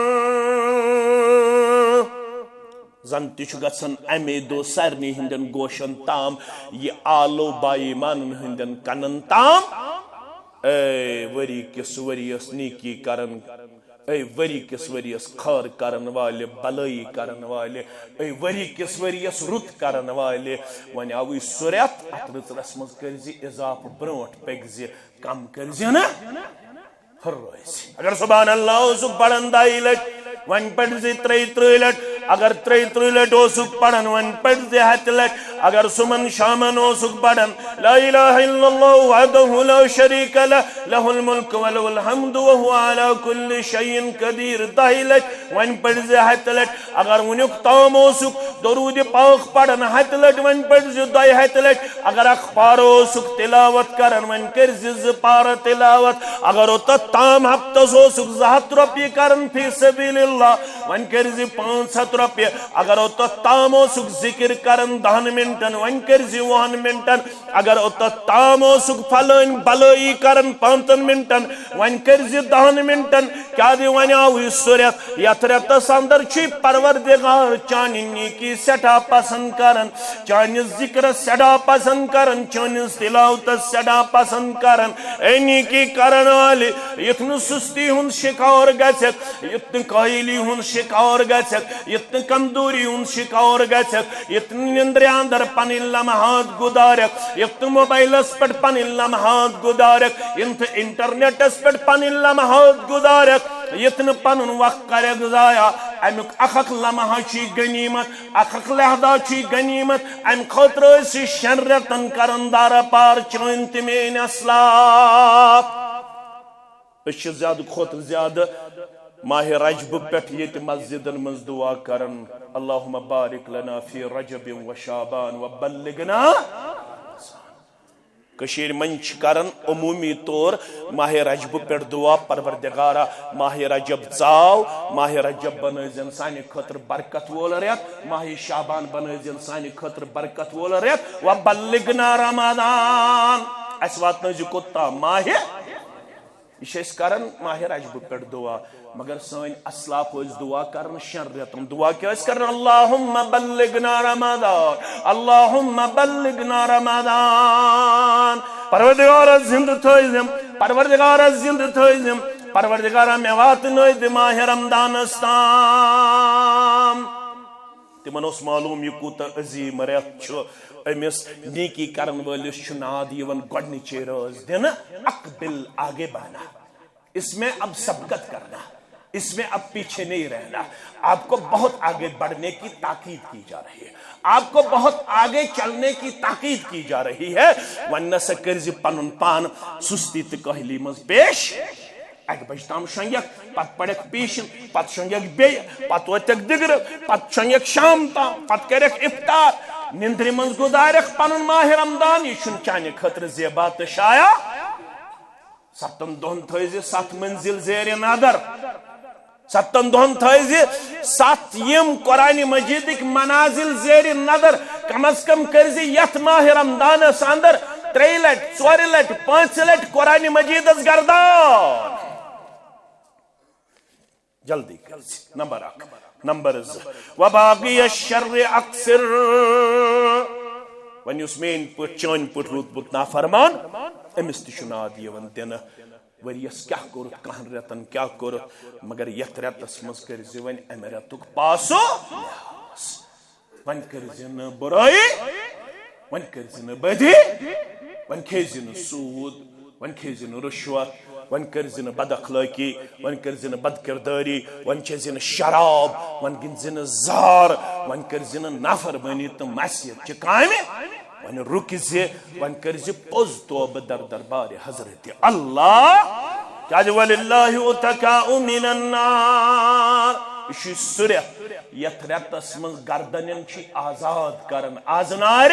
زن تہِ چھُ گژھان اَمے دۄہ سارنٕے ہٕنٛدٮ۪ن گوشن تام، یہِ آلو با ایٖمانن ہٕنٛدٮ۪ن کنن تام۔ اے ؤری کِس ؤریَس نیکی کرن، اے ؤری کِس ؤریَس خٲر کرن والہِ، بلٲیی کرن والہِ، اے ؤری کِس ؤریَس رُت کرن والہِ۔ وۄنۍ آوٕے سُہ رٮ۪تھ، اتھ رٕژرس منٛز کٔرۍ زِ اضافہٕ، برونٛٹھ پٔکۍ زِ، کم کٔرۍ زِ نہٕ۔ ہُرٲے زِ۔ اگر سبحان اللہ اوسُکھ پران دۄیہِ لٹہِ، وۄنۍ پٔرۍ زِ ترٛیہِ ترٕٛہ لٹہِ۔ اگر ترٛیہِ ترٕٛہ لٹہِ اوسُکھ پران، وۄنۍ پٔرۍ زِ ہتہِ لٹہِ۔ اگر صُبحن شامن اوسُکھ پران، لا الہ الا اللہ وحدہ لا شریک لہ، لہ الملک ولہ الحمد وہو علی کل شیء قدیر، دَہہِ لٹہِ، وۄنۍ پٔرۍ زِ ہتہِ لٹہِ۔ اگر وٕنیُک تام اوسُکھ درود پاک پران ہتہِ لٹہِ، وۄنۍ پٔرۍ زِ دۄیہِ ہتہِ لٹہِ۔ اگر اکھ پارٕ اوسُکھ تلاوت کران، وۄنۍ کٔرۍ زِ زٕ پارٕ تلاوت۔ اگر اوٚتتھ تام ہفتس اوسُکھ زٕ ہتھ رۄپیہِ کران فی سبیل اللہ، وۄنۍ کٔرۍ زِ پانٛژھ ہتھ رۄپیہِ۔ اگر اوٚتتھ تام اوسُکھ ذکر کران دہن منٹن، وۄنۍ کٔرۍ زِ وُہن منٹن۔ اگر اوٚتتھ تام اوسُکھ فلٲنۍ بلٲیی کران پانٛژن منٹن، وۄنۍ کٔرۍ زِ دہن منٹن۔ کیٛازِ وۄنۍ آوٕے سُہ رٮ۪تھ، یتھ رٮ۪تس اندر چھُے پروردگار چانہِ نیکی سٮ۪ٹھاہ پسند کران، چانہِ ذکرس سٮ۪ٹھاہ پسند کران، چٲنِس تلاوتس سٮ۪ٹھاہ پسند کران۔ اے نیکی کرن والہِ، یُتھ نہٕ سستی ہُنٛد شکار گژھکھ، یُتھ نہٕ کٲہلی ہُنٛد شکار گژھکھ، یُتھ نہٕ کمزوری ہُنٛد شکار گژھکھ، یُتھ نہٕ نندرِ اندر پنٕنۍ لمحات گُزارکھ، یُتھ نہٕ موبائلس پٮ۪ٹھ پنٕنۍ لمحات گُزارکھ، یُتھ نہٕ انٹرنیٹس پٮ۪ٹھ پنٕنۍ لمحات گُزارکھ، یُتھ نہٕ پنُن وقت کرکھ ضایع۔ امیُک اکھ اکھ لمحہ چھُے غنیمت، اکھ اکھ لحظہ چھُے غنیمت۔ امہِ خٲطرٕ ٲسۍ شٮ۪ن رٮ۪تن کران دارٕ پار چٲنۍ تہٕ میٲنۍ اسلاف۔ أسۍ چھِ زیادٕ کھۄتہٕ زیادٕ ماہِ رجبہٕ پٮ۪ٹھ ییٚتہِ مسجدن منٛز دعا کران، اللہم بارک لنا فی رجب و شعبان و بلغنا۔ کٔشیٖرِ منٛز چھِ کران عموٗمی طور ماہِ رجبہٕ پٮ۪ٹھ دعا، پروردگارا، ماہِ رجب ژاو، ماہِ رجب بنٲوزٮ۪ن سانہِ خٲطرٕ برکت وول رٮ۪تھ، ماہِ شعبان بنٲوزٮ۪ن سانہِ خٲطرٕ برکت وول رٮ۪تھ، و بلغنا رمضان، اسہِ واتنٲوزِ کوٚت تام؟ ماہِ یہِ چھِ أسۍ کران ماہِ رجبہٕ پٮ۪ٹھ دعا، مگر سٲنۍ اسلاف ٲسۍ دعا کران شٮ۪ن رٮ۪تن۔ دعا کیٛاہ ٲسۍ کران؟ اللہم بلغنا رمضان، اللہم بلغنا رمضان۔ پروردگارا زندٕ تھٲوزِم، پروردگارا زندٕ تھٲوزِم، پروردگارا مےٚ واتنٲوزِ ماہِ رمضانس تام۔ تِمن اوس معلوم یہِ کوٗتاہ عظیٖم رٮ۪تھ چھُ، أمِس نیکی کرن وٲلِس چھُ ناد یِوان گۄڈنِچے رٲژ دِنہٕ، اقبل آگے بڑھنا، اس میں اب سبقت کرنا، اس میں اب پیچھے نہیں رہنا۔ آپ کو بہت آگے بڑھنے کی تاکید کی جا رہی ہے، آپ کو بہت آگے چلنے کی تاکید کی جا رہی ہے۔ وۄنۍ نسا کٔرزِ پنُن پان سُستی تہٕ کٲہلی منٛز پیش۔ اکہِ بجہِ تام شۄنگکھ، پتہٕ پرکھ پیشن، پتہٕ شۄنگکھ بیٚیہِ، پتہٕ وٲتکھ دِگرٕ، پتہٕ شۄنگکھ شام تام، پتہٕ کرکھ افطار، نندرِ منٛز گُزارکھ پنُن ماہِ رمضان۔ یہِ چھُنہٕ چانہِ خٲطرٕ زیبا تہٕ شایان۔ ستن دۄہن تھٲوزِ ستھ منزل زیر نظر۔ ستن دۄہن تھٲوزِ ستھ یِم قرآن مجیدٕکۍ منازل زیر نظر۔ کم از کم کٔرزِ یتھ ماہِ رمضانس اندر ترٛیٚیہِ لٹہِ، ژورِ لٹہِ، پانٛژِ لٹہِ قرآن مجیدس گردان۔ جلدی کٔرزِ۔ نمبر اکھ۔ نمبر زٕ، وباقی الشر اکثر۔ وۄنۍ یُس میٲنۍ پٲٹھۍ، چٲنۍ پٲٹھۍ روٗدمُت نافرمان، أمِس تہِ چھُ ناد یِوان دِنہٕ۔ ؤریَس کیٛاہ کوٚرُتھ، کَہَن رٮ۪تَن کیٛاہ کوٚرُتھ، مگر یَتھ رٮ۪تَس منٛز کٔرۍ زِ وۄنۍ اَمہِ رٮ۪تُک پاس و لحاظ۔ وۄنۍ کٔرۍ زِ نہٕ بُرٲیی، وۄنۍ کٔرۍ زِ نہٕ بدی، وۄنۍ کھیٚیہِ زِ نہٕ سوٗد، وۄنۍ کھیٚیہِ زِ نہٕ رُشوت، وۄنۍ کٔرۍ زِ نہٕ بد اخلٲقی، وۄنۍ کٔرۍ زِ نہٕ بد کردٲری، وۄنۍ چیٚیہِ زِ نہٕ شراب، وۄنۍ گِنٛدۍ زِ نہٕ زار، وۄنۍ کٔرۍ زِ نہٕ نافرمٲنی تہٕ معصیت چہِ کامہِ۔ وۄنۍ رُکہِ زِ، وۄنۍ کٔرۍ زِ پوٚز توبہٕ در دربارِ حضرت اللہ۔ کیازِ وللہ عتقاء من النار۔ یہِ چھُ سُہ رٮ۪تھ، یتھ رٮ۪تس منٛز گردنن چھِ آزاد کران از نارِ۔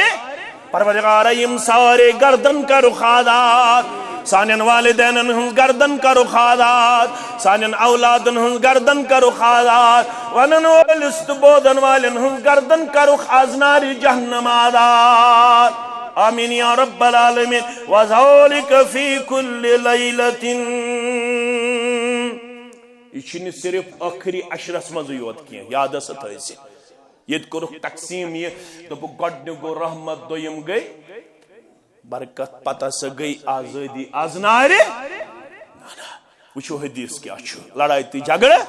پروردگارا، یِم سارے گردن کرُکھ آزاد، سانٮ۪ن والدینن ہٕنٛز گردن کرُکھ آزاد، سانٮ۪ن اولادن ہٕنٛز گردن کرُکھ آزاد، ونن وٲلِس تہٕ بوزن والٮ۪ن ہٕنٛز گردن کرُکھ از نارِ جہنم آزاد۔ آمین یا رب العالمین۔ وذالک فی کل لیلۃ۔ یہِ چھُنہٕ صرف ٲخری عشرس منٛزٕے یوت کینٛہہ، یادس تھٲوزِ۔ ییٚتہِ کوٚرُکھ تقسیٖم یہِ، دوٚپُکھ گۄڈٕنیُک گوٚو رحمت، دوٚیِم گٔے برکت، پتہٕ ہسا گٔے آزٲدی۔ از نارِ، نہ، نہ۔ وٕچھِو حدیث کیٛاہ چھُ، لڑایہِ تہٕ جھگڑٕ۔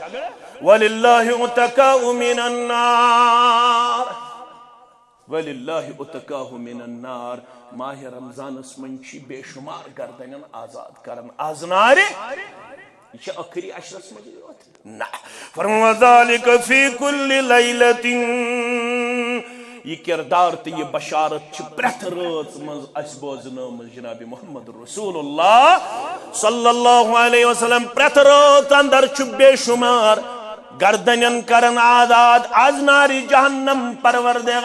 وللہ عتقاء من النار۔ وللہ عتقاء من النار۔ ماہِ رمضانس منٛز چھِ بے شمار گردنن آزاد کران از نارِ۔ یہِ چھِ ٲخری عشرس منٛز یوت۔ نہ۔ فرموو، وذالک فی کل لیلۃ۔ یہِ کردار تہٕ یہِ بشارت چھِ پرٛٮ۪تھ رٲژ منٛز اَسہِ بوزنٲومٕژ جناب محمد رسول اللہ صلی اللہ علیہ وسلم۔ پرٛٮ۪تھ رٲژ اندر چھُ بے شمار گردنن کران آزاد از نارِ جہنم پروردگار۔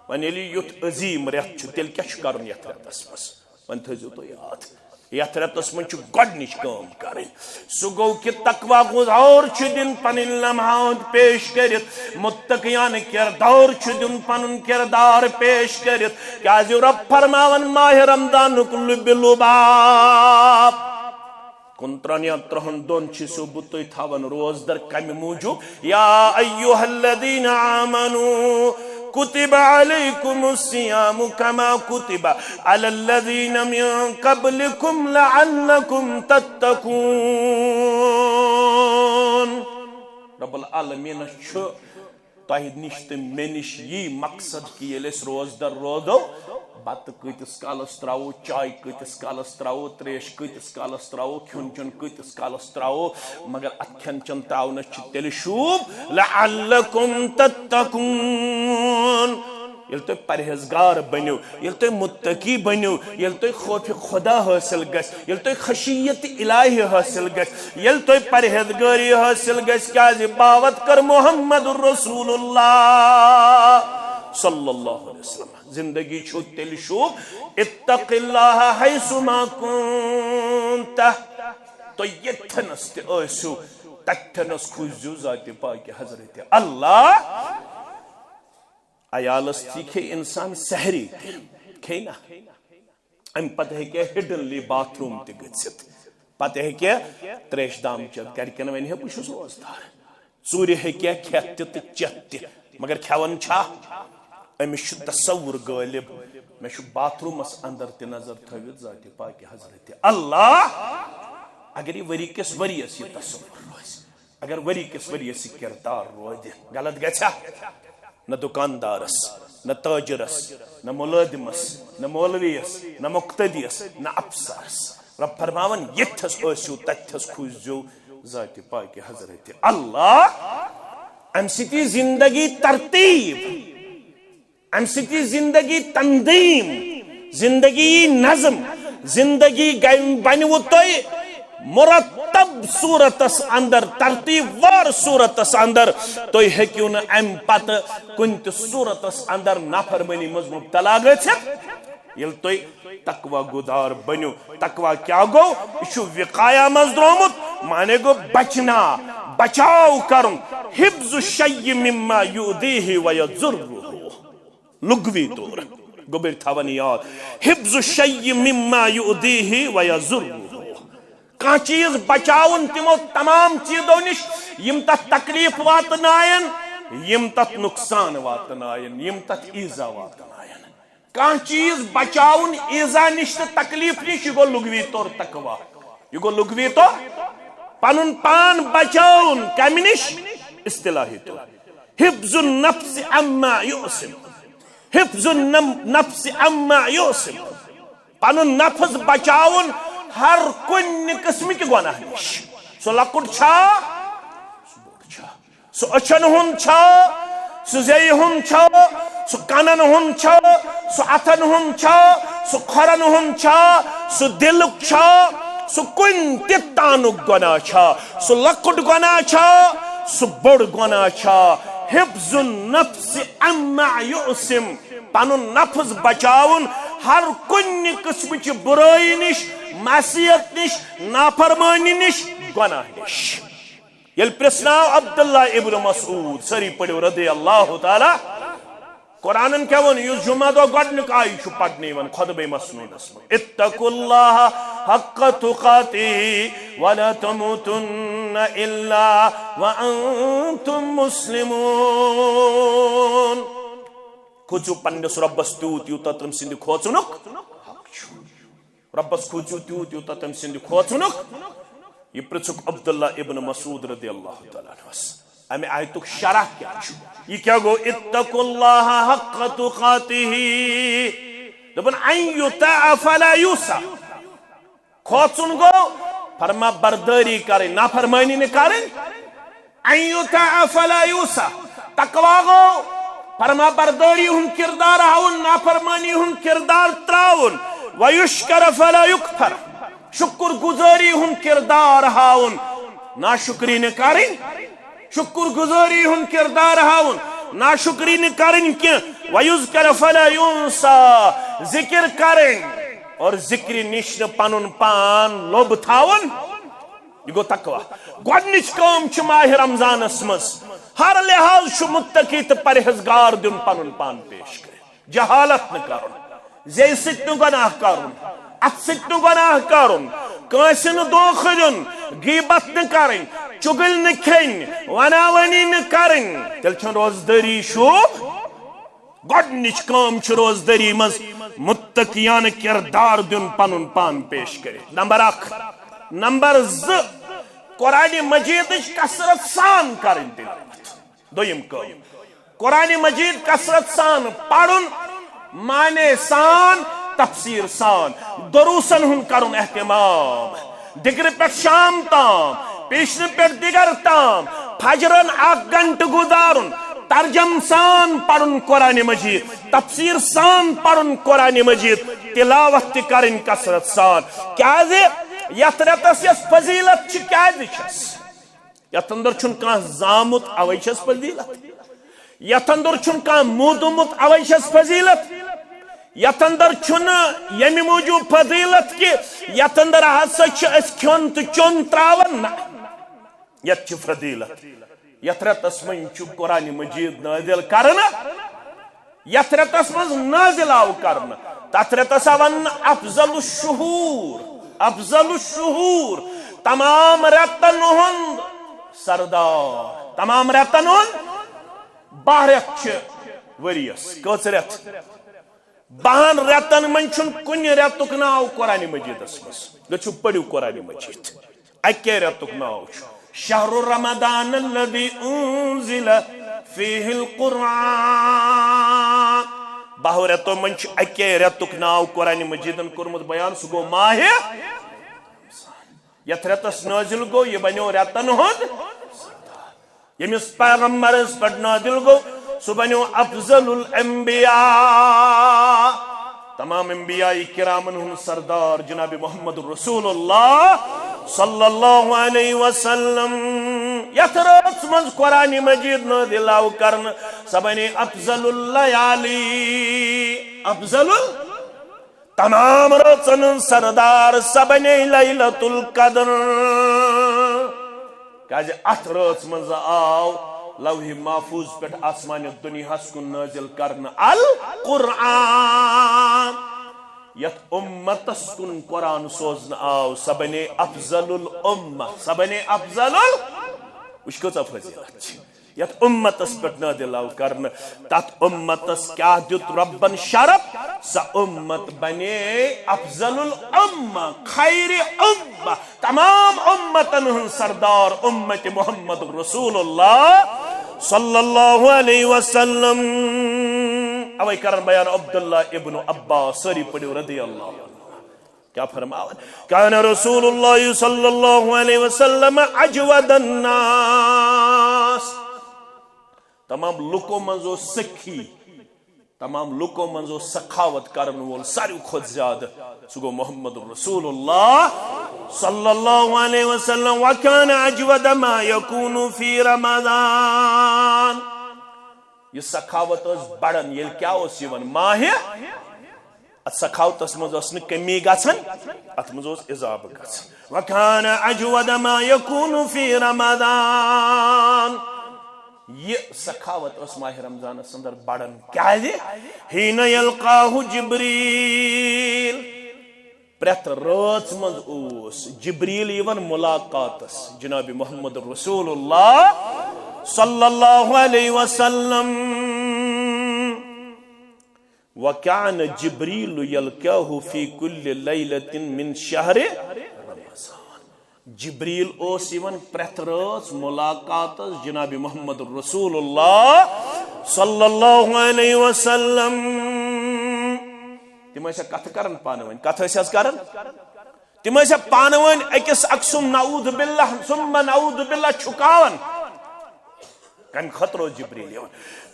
وۄنۍ ییٚلہِ یُتھ عظیٖم رٮ۪تھ چھُ، تیٚلہِ کیٛاہ چھُ کرُن یتھ رٮ۪تس منٛز؟ وۄنۍ تھٲیزیو تُہۍ یاد، یتھ رٮ۪تس منٛز چھُ گۄڈٕنِچ کٲم کرٕنۍ۔ سُہ گوٚو کہِ تقوی گُزار چھُ دیُن پنٕنۍ لمحات پیش کٔرِتھ، متقیانہٕ کردار چھُ دیُن پنُن کردار پیش کٔرِتھ۔ کیازِ رب فرماوان ماہِ رمضانُک لُبہِ لُباب۔ کُنترٛہن یا ترٛہن دۄہن چھُسو بہٕ تُہۍ تھاوان روزدر کمہِ موٗجوٗب؟ یا ایھا الذین آمنوا کتب علیکم الصیام کما کتب علی الذین من قبلکم لعلکم تتقون۔ رب العالمین چھُ تۄہہِ نِش تہٕ مےٚ نِش یی مقصد کہِ ییٚلہِ أسۍ روزدر روزو، بتہٕ کۭتِس کالس ترٛاوو، چاے کۭتِس کالس ترٛاوو، ترٛیش کۭتِس کالس ترٛاوو، کھیوٚن چیوٚن کۭتِس کالس ترٛاوو، مگر اتھ کھٮ۪ن چٮ۪ن ترٛاونس چھِ تیٚلہِ شوٗب، لعلکم تتقون۔ ییٚلہِ تُہۍ پرہیزگار بٔنِو، ییٚلہِ تُہۍ متقی بٔنِو، ییٚلہِ تُہۍ خوفِ خدا حٲصِل گژھِ، ییٚلہِ تُہۍ خشیت الٰہی حٲصِل گژھِ، ییٚلہِ تُہۍ پرہیزگٲری حٲصِل گژھِ، کیازِ باوت کٔر محمد رسول اللہ صلی اللہ علیہ وسلم۔ زندگی چھو تیٚلہِ شوٗب، اتق اللہ حیث ما کنت۔ تُہۍ ییٚتھٮ۪نس تہِ ٲسِو، تتھٮ۪نس کھوٗژِو ذاتِ پاکِ حضرت اللہ۔ عیالس تہِ کھے انسان سحری تہِ، کھے نا؟ امہِ پتہٕ ہیٚکہِ ہا ہڈنلی باتھ روم تہِ گٔژھِتھ، پتہٕ ہیٚکہِ ہا تریش دام چٮ۪تھ، گرِکٮ۪ن ونہِ ہے، بہٕ چھُس روزدار۔ ژوٗرِ ہیٚکہِ ہا کھٮ۪تھ تہِ تہٕ چٮ۪تھ تہِ، مگر کھٮ۪وان چھا؟ أمِس چھُ تصور غٲلب، مےٚ چھُ باتھ روٗمس اندر تہِ نظر تھٲوِتھ ذاتِ پاکہِ حضرت اللہ۔ اگر یہِ ؤری کِس ؤریس یہِ تصور روزِ، اگر ؤری کِس ؤریس یہِ کردار روزِ، غلط گژھِ ہا؟ نہ دُکاندارس، نہ تاجرس، نہ مُلٲزمس، نہ مولویس، نہ مقتدیس، نہ افسرس۔ رب فرماوان، ییٚتھس ٲسِو، تتھس کھوٗژزیو ذاتِ پاکہِ حضرت اللہ۔ امہِ سۭتۍ یی زندگی ترتیب، امہِ سۭتۍ یی زندگی تنظیم، زندگی یی نظم، زندگی گٔے، بنِوٕ تۄہہِ مرتب صورتس اندر، ترتیب وار صورتس اندر۔ تُہۍ ہیٚکِو نہٕ امہِ پتہٕ کُنہِ تہِ صورتس اندر نافرمٲنی منٛز مبتلا گٔژھِتھ۔ ییٚلہِ تُہۍ تقوی گُزار بٔنِو، تقوی کیٛاہ گوٚو؟ یہِ چھُ وقایہ منٛز درٛامُت، معنی گوٚو بچنا، بچاو کرُن۔ حفظ الشیء مما یؤذیہ و یضرہ۔ لغوی طور گوٚبٕرۍ تھاوان یاد، حفظ الشیء مما یؤذیہ و یضرہ۔ کانٛہہ چیٖز بچاوُن تِمو تمام چیٖزو نِش یِم تتھ تکلیف واتناین، یِم تتھ نقصان واتناین، یِم تتھ ایزا واتناین۔ کانٛہہ چیٖز بچاوُن ایزا نِش تہٕ تکلیف نِش، یہِ گوٚو لغوی طور تقوی۔ یہِ گوٚو لغوی طور پنُن پان بچاوُن کمہِ نِش؟ اصطلاحی طور حفظ النفس عما یؤسم۔ حفظ النم-، نفس عما یؤسم۔ پنُن نفس بچاوُن ہر کُنہِ قٕسمٕکہِ گۄناہ نِش۔ سُہ لۄکُٹ چھا؟ سُہ بوٚڑ چھا؟ سُہ أچھن ہُنٛد چھا؟ سُہ زیٚیہِ ہُنٛد چھا؟ سُہ کنن ہُنٛد چھا؟ سُہ اتھن ہُنٛد چھا؟ سُہ کھۄرن ہُنٛد چھا؟ سُہ دِلُک چھا؟ سُہ کُنہِ تہِ تانُک گۄناہ چھا؟ سُہ لۄکُٹ گۄناہ چھا؟ سُہ بوٚڑ گۄناہ چھا؟ حفظ النفس عما یؤسم۔ پنُن نفس بچاوُن ہر کُنہِ قٕسمٕچہِ بُرٲیی نِش، معصیت نِش، نافرمٲنی نِش، گۄناہ نِش۔ ییٚلہِ پرٛژھناو عبداللہ ابن مسعود، سٲری پٔرِو رضی اللہ تعالیٰ، قرآنن کیٛاہ ووٚن؟ یُس جمعہ دۄہ گۄڈٕنیُک آیہِ چھُ پرنہٕ یِوان خطبہ مسنونس منٛز، اتقوا اللہ حق تقاتہ ولا تموتن الا وانتم مسلمون۔ کھوژِو پننِس رۄبس تیوٗت یوٗتاہ تٔمۍ سٕنٛدِ کھوژنُک حق چھُ۔ رۄبس کھوژِو تیوٗت یوٗتاہ تٔمۍ سٕنٛدِ کھوژنُک۔ یہِ پرٛژھُکھ عبداللہ ابن مسعود رضی اللہ تعالیٰ عنہس۔ امہِ آیتُک شرح کیٛاہ چھُ؟ یہِ کیٛاہ گوٚو؟ اتقوا اللہ حق تقاتہ۔ دوٚپُن، ان یطاع فلا یوصی۔ کھوژُن گوٚو فرما بردٲری کرٕنۍ، نافرمٲنی نہٕ کرٕنۍ۔ ان یطاع فلا یوصی۔ تقوی گوٚو فرما بردٲری ہُنٛد کردار ہاوُن، نافرمٲنی ہُنٛد کردار تراوُن۔ ویشکر فلا یکفر۔ شکر گزٲری ہُنٛد کردار ہاوُن، ناشکری نہٕ کرٕنۍ۔ شکر گزٲری ہُنٛد کردار ہاوُن، ناشکری نہٕ کرٕنۍ کینٛہہ۔ ویذکر فلا ینسی۔ ذکر کرٕنۍ اور ذکرِ نِش نہٕ پنُن پان لوٚب تھاوُن۔ یہِ گوٚو تقوی۔ گۄڈٕنِچ کٲم چھِ ماہِ رمضانس منٛز ہر لحاظ چھُ متقی تہٕ پرہیزگار دیُن پنُن پان پیش کٔرِتھ۔ جہالت نہٕ کرُن، زیٚیہِ سۭتۍ نہٕ گۄناہ کرُن، اتھٕ سۭتۍ نہٕ گۄناہ کرُن، کٲنٛسہِ نہٕ دھوکہٕ دیُن، غیبت نہٕ کرٕنۍ، چُگلۍ نہٕ کھیٚنۍ، وناوٲنی نہٕ کرٕنۍ۔ تیٚلہِ چھَنہٕ روزدٲری شوٗب۔ گۄڈٕنِچ کٲم چھِ روزدٲری منٛز متقیانہٕ کردار دیُن، پنُن پان پیش کٔرِتھ۔ نمبر اکھ۔ نمبر زٕ، قرآنِ مجیدٕچ کثرت سان کرٕنۍ تلاوت۔ دوٚیِم کٲم، قرآنِ مجیٖد کثرت سان پرُن، معنی سان، تفسیٖر سان، دروسن ہُنٛد کرُن اہتمام۔ دِگرٕ پٮ۪ٹھ شام تام، پیشنہٕ پٮ۪ٹھ دِگر تام، فجرن اکھ گھنٹہٕ گُزارُن، ترجم سان پرُن قرآنِ مجیٖد، تفسیٖر سان پرُن قرآنِ مجیٖد، تلاوت تہِ کرٕنۍ کثرت سان۔ کیازِ؟ یتھ رٮ۪تس یۄس فضیلت چھِ، کیازِ چھس؟ یتھ اندر چھُنہٕ کانٛہہ زامُت، اوے چھس فضیلت۔ یتھ اندر چھُنہٕ کانٛہہ موٗدمُت، اوے چھس فضیلت۔ یتھ اندر چھُنہٕ ییٚمہِ موٗجوٗب فضیلت کہِ یتھ اندر ہسا چھِ أسۍ کھیوٚن تہٕ چیوٚن تراوان، نہ۔ یتھ چھِ فضیلت۔ یتھ رٮ۪تس منٛز چھُ قرآنِ مجیٖد نٲزِل کرنہٕ۔ یتھ رٮ۪تس منٛز نٲزِل آو کرنہٕ، تتھ رٮ۪تس آو وننہٕ افضل الشہور، افضل الشہور، تمام رٮ۪تن ہُنٛد سردار، تمام رٮ۪تن ہُنٛد۔ باہ رٮ۪تھ چھِ ؤریس۔ کٔژ رٮ۪تھ؟ باہن رٮ۪تن منٛز چھُنہٕ کُنہِ رٮ۪تُک ناو قرآن مجیدس منٛز۔ گٔژھِو پٔرِو قرآن مجید۔ اکے رٮ۪تُک ناو چھُ شہر رمضان الذي انزل فيه القرآن۔ باہو رٮ۪تو منٛز چھُ اکے رٮ۪تُک ناو قرآن مجیدن کوٚرمُت بیان، سُہ گوٚو ماہِ۔ یتھ رٮ۪تس نٲزِل گوٚو، یہِ بنیو رٮ۪تن ہُنٛد۔ ییٚمِس پیغمبرس پٮ۪ٹھ نٲزِل گوٚو، سُہ بنیو افضل الانبیاء، تمام انبیاء کرامن ہُنٛد سردار جناب محمد رسول اللہ صلی اللہ علیہ وسلم۔ یتھ رٲژ منٛز قرآن مجید نٲزِل آو کرنہٕ، سۄ بنے افضل اللیالی، افضل ال-، تمام رٲژن ہُنٛد سردار، سۄ بنے لیلۃ القدر۔ کیازِ اتھ رٲژ منٛز آو لوح محفوظ پٮ۪ٹھ آسمان دنیاہس کُن نٲزِل کرنہٕ القرآن۔ یتھ امتس کُن قرآن سوزنہٕ آو، سۄ بنے افضل الامہ، سۄ بنے افضل ال-، وٕچھ کۭژاہ فضیلت چھِ۔ یتھ امتس پٮ۪ٹھ نٲزِل آو کرنہٕ، تتھ امتس کیاہ دیُت رۄبن شرف؟ سۄ امت بنے افضل الامہ، خیر امہ، تمام امتن ہُنٛد سردار، امت محمد رسول اللہ صلی اللہ علیہ وسلم۔ اوے کرن بیان عبداللہ ابن عباس، سٲری پٔرِو رضی اللہ عنہ۔ کیا فرماوان؟ کان رسول اللہ صلی اللہ علیہ وسلم اجود الناس۔ تمام لُکو منٛز اوس سخی، تمام لُکو منٛز اوس سخاوت کرن وول ساروی کھۄتہٕ زیادٕ، سُہ گوٚو محمد رسول اللہ صلی اللہ علیہ وسلم۔ وکان اجود ما یکون فی رمضان۔ یہِ سخاوت ٲس بڑان، ییٚلہِ کیٛاہ اوس یِوان؟ ماہِ۔ اتھ سخاوتس منٛز ٲس نہٕ کمی گژھان، اتھ منٛز اوس اضافہٕ گژھان۔ وکان اجود ما یکون فی رمضان۔ یہِ سخاوت ٲس ماہِ رمضانس اندر بڑان۔ کیازِ؟ حین یلقاہ جبریل۔ پرٛٮ۪تھ رٲژ منٛز اوس جبریل یِوان ملاقاتس جناب محمد رسول اللہ صلی اللہ علیہ وسلم۔ وکان جبریل یلقاہ فی کل لیلۃ من شہر رمضان۔ جبریل اوس یِوان پرٛٮ۪تھ رٲژ ملاقاتس جناب محمد رسول اللہ صلی اللہ علیہ وسلم۔ تِم ٲسۍ کتھٕ کران پانہٕ ؤنۍ، کتھٕ ٲسۍ حظ کران؟ تِم ٲسۍ پانہٕ ؤنۍ أکِس اکھ سُنٛد نعوذ باللہ ثم نعوذ باللہ چھُکاوان۔ کمہِ خٲطرٕ اوس جبریل یِوان؟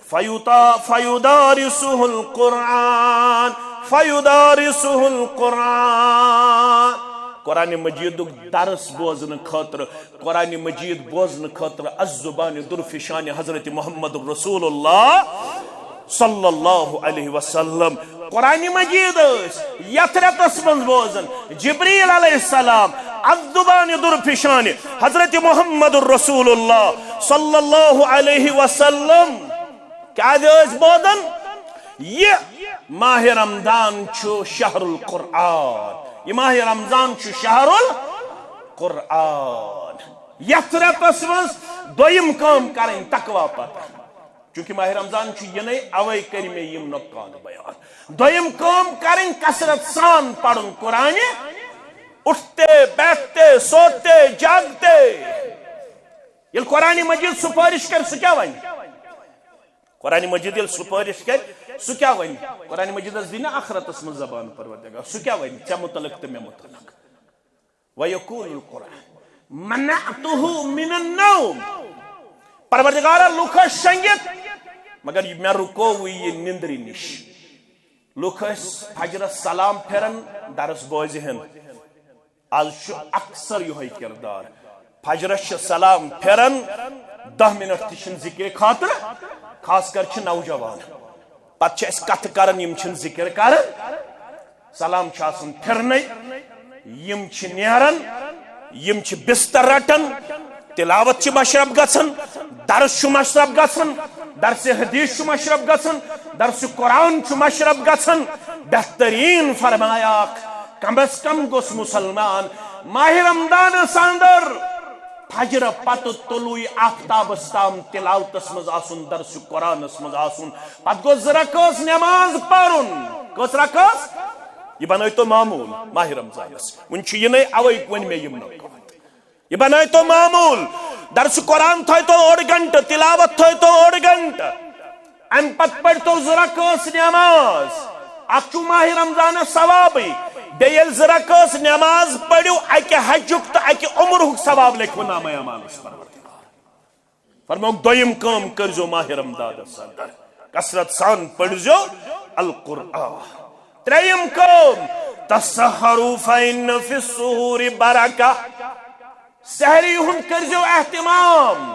فیوتا-، فیدارسہ القرآن، فیدارسہ القرآن۔ قرآن مجیدُک درس بوزنہٕ خٲطرٕ، قرآن مجید بوزنہٕ خٲطرٕ از زبان درفشان حضرت محمد رسول اللہ صلی اللہ علیہ وسلم۔ قرآن مجید ٲسۍ یتھ رٮ۪تس منٛز بوزان جبریل علیہ السلام، از زبان درفشان حضرت محمد رسول اللہ صلی اللہ علیہ وسلم۔ کیازِ ٲسۍ بوزان؟ یہِ ماہِ رمضان چھُ شہر القرآن، یہِ ماہِ رمضان چھُ شہر القرآن۔ یتھ رٮ۪تس منٛز دوٚیِم کٲم کرٕنۍ تقوی پتہ۔ چونکہ ماہِ رمضان چھُ یِنَے، اوے کٔرۍ مےٚ یِم نقطہٕ بیان۔ دوٚیِم کٲم کرٕنۍ، کثرت سان پرُن قرآن، اٹھتے بیٹھتے سوتے جاگتے۔ ییٚلہِ قرآن مجید سفارش کرِ، سُہ کیٛاہ ونہِ؟ قرآن مجید ییٚلہِ سفارش کرِ، سُہ کیٛاہ ونہِ؟ قرآن مجیدس دی نہٕ آخرتس منٛز زبان پروردگار، سُہ کیٛاہ ونہِ ژےٚ متعلق تہٕ مےٚ متعلق؟ ویقول القرآن منعته من النوم۔ پروردگارا، لُکھ ٲسۍ شۄنگِتھ، مگر مےٚ رُکووُے یہِ نِندرِ نِش۔ لُکھ ٲسۍ فجرس سلام پھِران، درس بوزِ ہن۔ از چھُ اکثر یِہوٚے کردار۔ فجرس چھِ سلام پھِران، دَہ منٹ تہِ چھِنہٕ ذکرِ خٲطرٕ، خاص کر چھِ نوجوان۔ پتہٕ چھِ أسۍ کتھٕ کران، یِم چھِنہٕ ذکر کران۔ سلام چھُ آسان پھِرنَے، یِم چھِ نیران، یِم چھِ بستر رٹان، تلاوت چھِ مشرف گژھان، درس چھُ مشرف گژھان، درس حدیث چھُ مشرف گژھان، درس قرآن چھُ مشرف گژھان، بہترین فرمایاکھ، کم از کم گوٚژھ مسلمان ماہ رمضانس اندر فجر پتہٕ طلوع آفتابس تام تلاوتس منٛز آسُن، درس قرآنس منٛز آسُن، پتہٕ گوٚژھ زٕ رکٲژ نماز پرُن۔ کٔژ رکٲژ؟ یہِ بنٲیتو معمول ماہ رمضانس۔ وۄنۍ چھُ یِنَے، اوے وۄنۍ مےٚ یِم نقطہٕ۔ یہِ بنٲیتو معمول۔ درس قرآن تھٲیتو اوٚڑ گھنٹہٕ، تلاوت تھٲیتو اوٚڑ گھنٹہٕ۔ امہِ پتہٕ پٔرۍتو زٕ رکٲژ نماز۔ اکھ چھُ ماہ رمضانس ثوابٕے، بیٚیہِ ییٚلہِ زٕ رکٲژ نماز پٔرِو، اکہِ حجُک تہٕ اکہِ عمرُک ثواب لیکھِو نامہ اعمالس پروردگار۔ فرمووُکھ، دوٚیِم کٲم کٔرۍزیو ماہ رمضانس اندر، کثرت سان پٔرۍزیو القرآن۔ ترٛیٚیِم کٲم، تسحروا فإن في السحور برکہ۔ سحری ہُنٛد کٔرۍزیو اہتمام۔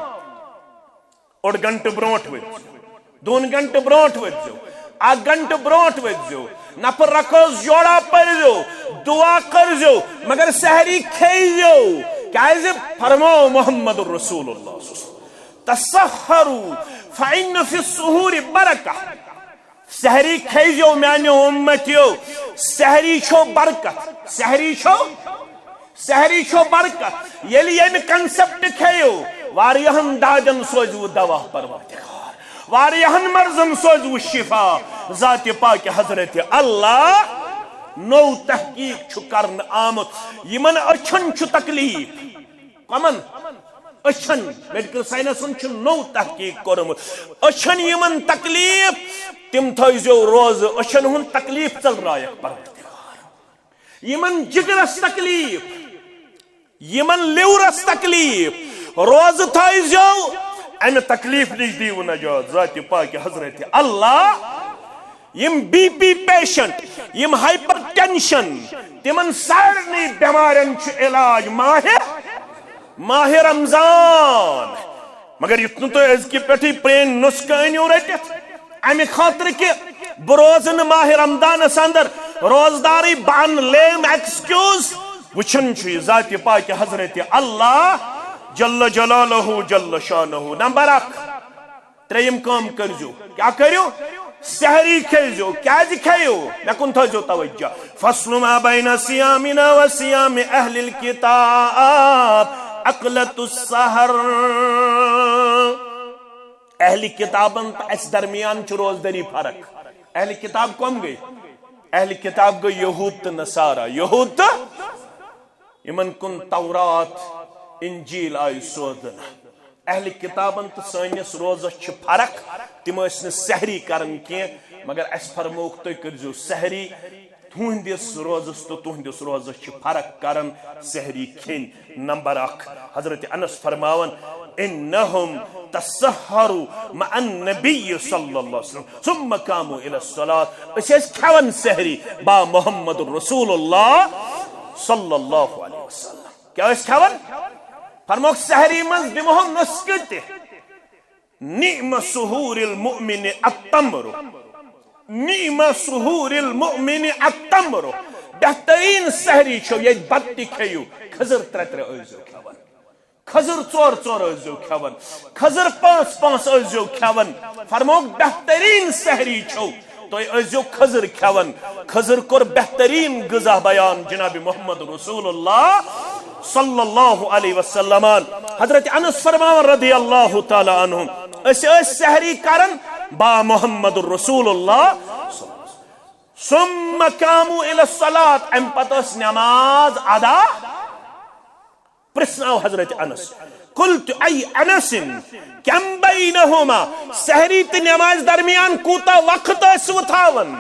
اوٚڑ گھنٹہٕ برونٛٹھ ؤتھۍزیو، دۄن گھنٹہٕ برونٛٹھ ؤتھۍزیو، اکھ گھنٹہٕ برونٛٹھ ؤتھۍزیو، نفر رکٲژ جوڑا پٔرۍزیو، دعا کٔرۍزیو، مگر سحری کھیٚیزیو۔ کیازِ؟ فرموو محمد رسول اللہ صلی اللہ علیہ وسلم، تسحروا فإن في السحور برکہ۔ سحری کھیزیو میانیو امتیو، سحری چھو برکت، سحری چھو، سحری چھو برکت۔ ییٚلہِ ییٚمہِ concept کھیو، واریاہن دادٮ۪ن سوزوٕ دوا پروردگار، واریاہن مرضن سوزوٕ شفا۔ ذات پاک حضرت اللہ نوٚو تحقیق چھُ کرنہٕ آمُت۔ یِمن أچھن چھُ تکلیف، کمن؟ أچھن۔ میڈیکل ساینسن چھُ نوٚو تحقیق کوٚرمُت۔ أچھن یِمن تکلیف، تِم تھٲیزیو روزٕ۔ أچھن ہُنٛد تکلیف ژٔلرایکھ پروردگار۔ یِمن جگرس تکلیف، یِمن liverس تکلیف، روزٕ تھٲیزیو۔ امہِ تکلیف نِش دیٖوٕ نجات ذاتِ پاکہِ حضرت اللہ۔ یِم بی پی patient، یِم hypertension، تِمن سارنٕے بٮ۪مارٮ۪ن چھُ علاج ماہِ، ماہِ رمضان۔ مگر یُتھ نہٕ تُہۍ أزکہِ پٮ۪ٹھٕے پرٛٲنۍ نُسخہٕ أنِو رٔٹِتھ، امہِ خٲطرٕ کہِ بہٕ روزٕ نہٕ ماہِ رمضانس اندر روزدارٕے، بہٕ انہٕ lame excuse۔ وٕچھان چھُ یہِ ذاتِ پاکہِ حضرت اللہ جل جلالہ جل شانہ۔ نمبر اکھ، ترٛیٚیِم کٲم کٔرۍزیو۔ کیٛاہ کٔرِو؟ سحری کھیزیو۔ کیٛازِ کھیٚیِو؟ مےٚ کُن تھٲیزیو توجہ۔ فصل ما بین صیامنا و صیام اہل الکتاب اکلۃ السحر۔ اہل کتابن تہٕ اسہِ درمیان چھِ روزدٲری فرق۔ اہل کتاب کم گٔے؟ اہل کتاب گٔے یہود تہٕ نصارہ۔ یہود تہٕ یِمن کُن تورات، انجیل آیہِ سوزنہٕ۔ اہل کتابن تہٕ سٲنِس روزس چھِ فرق۔ تِم ٲسۍ نہٕ سحری کران کینٛہہ، مگر اسہِ فرمووُکھ، تُہۍ کٔرزیو سحری۔ تُہنٛدِس روزس تہٕ تُہنٛدِس روزس چھِ فرق کران سحری کھیٚنۍ۔ نمبر اکھ، حضرت انس فرماوان، انہم تسحروا مع النبی صلی اللہ علیہ وسلم ثم قاموا الی الصلاۃ۔ أسۍ ٲسۍ کھٮ۪وان سحری با محمد رسول اللہ صلی اللہ علیہ وسلم۔ کیٛاہ ٲسۍ کھٮ۪وان؟ فرموکھ، سحری منٛز دِمہو نُسخہٕ تہِ۔ نعم سحور المؤمن التمر۔ نعم سحور المؤمن التمر۔ بہترین سحری چھو ییٚتہِ بتہٕ تہِ کھیٚیِو، کھٔزٕر ترٛےٚ ترٛےٚ ٲسۍزیو کھٮ۪وان۔ کھٔزٕر ژور ژور ٲسۍزیو کھٮ۪وان، کھٔزٕر پانٛژھ پانٛژھ ٲسۍزیو کھٮ۪وان۔ فرمووُکھ، بہتریٖن سحری چھو، تُہۍ ٲسۍزیو کھٔزٕر کھٮ۪وان۔ کھٔزٕر کوٚر بہتریٖن غذا بیان جناب محمد رسول اللہ صلی اللہ علیہ وسلمن۔ حضرت انس فرماوان رضی اللہ تعالیٰ عنہ، أسۍ ٲسۍ سحری کران با محمد رسول اللہ۔ ثم قاموا الی الصلاۃ، امہِ پتہٕ ٲس نماز ادا۔ پرژھناو حضرت انس، قلت ای انس، کم بینہما، سحری تہٕ نماز درمیان کوٗتاہ وقت ٲسوٕ تھاوان؟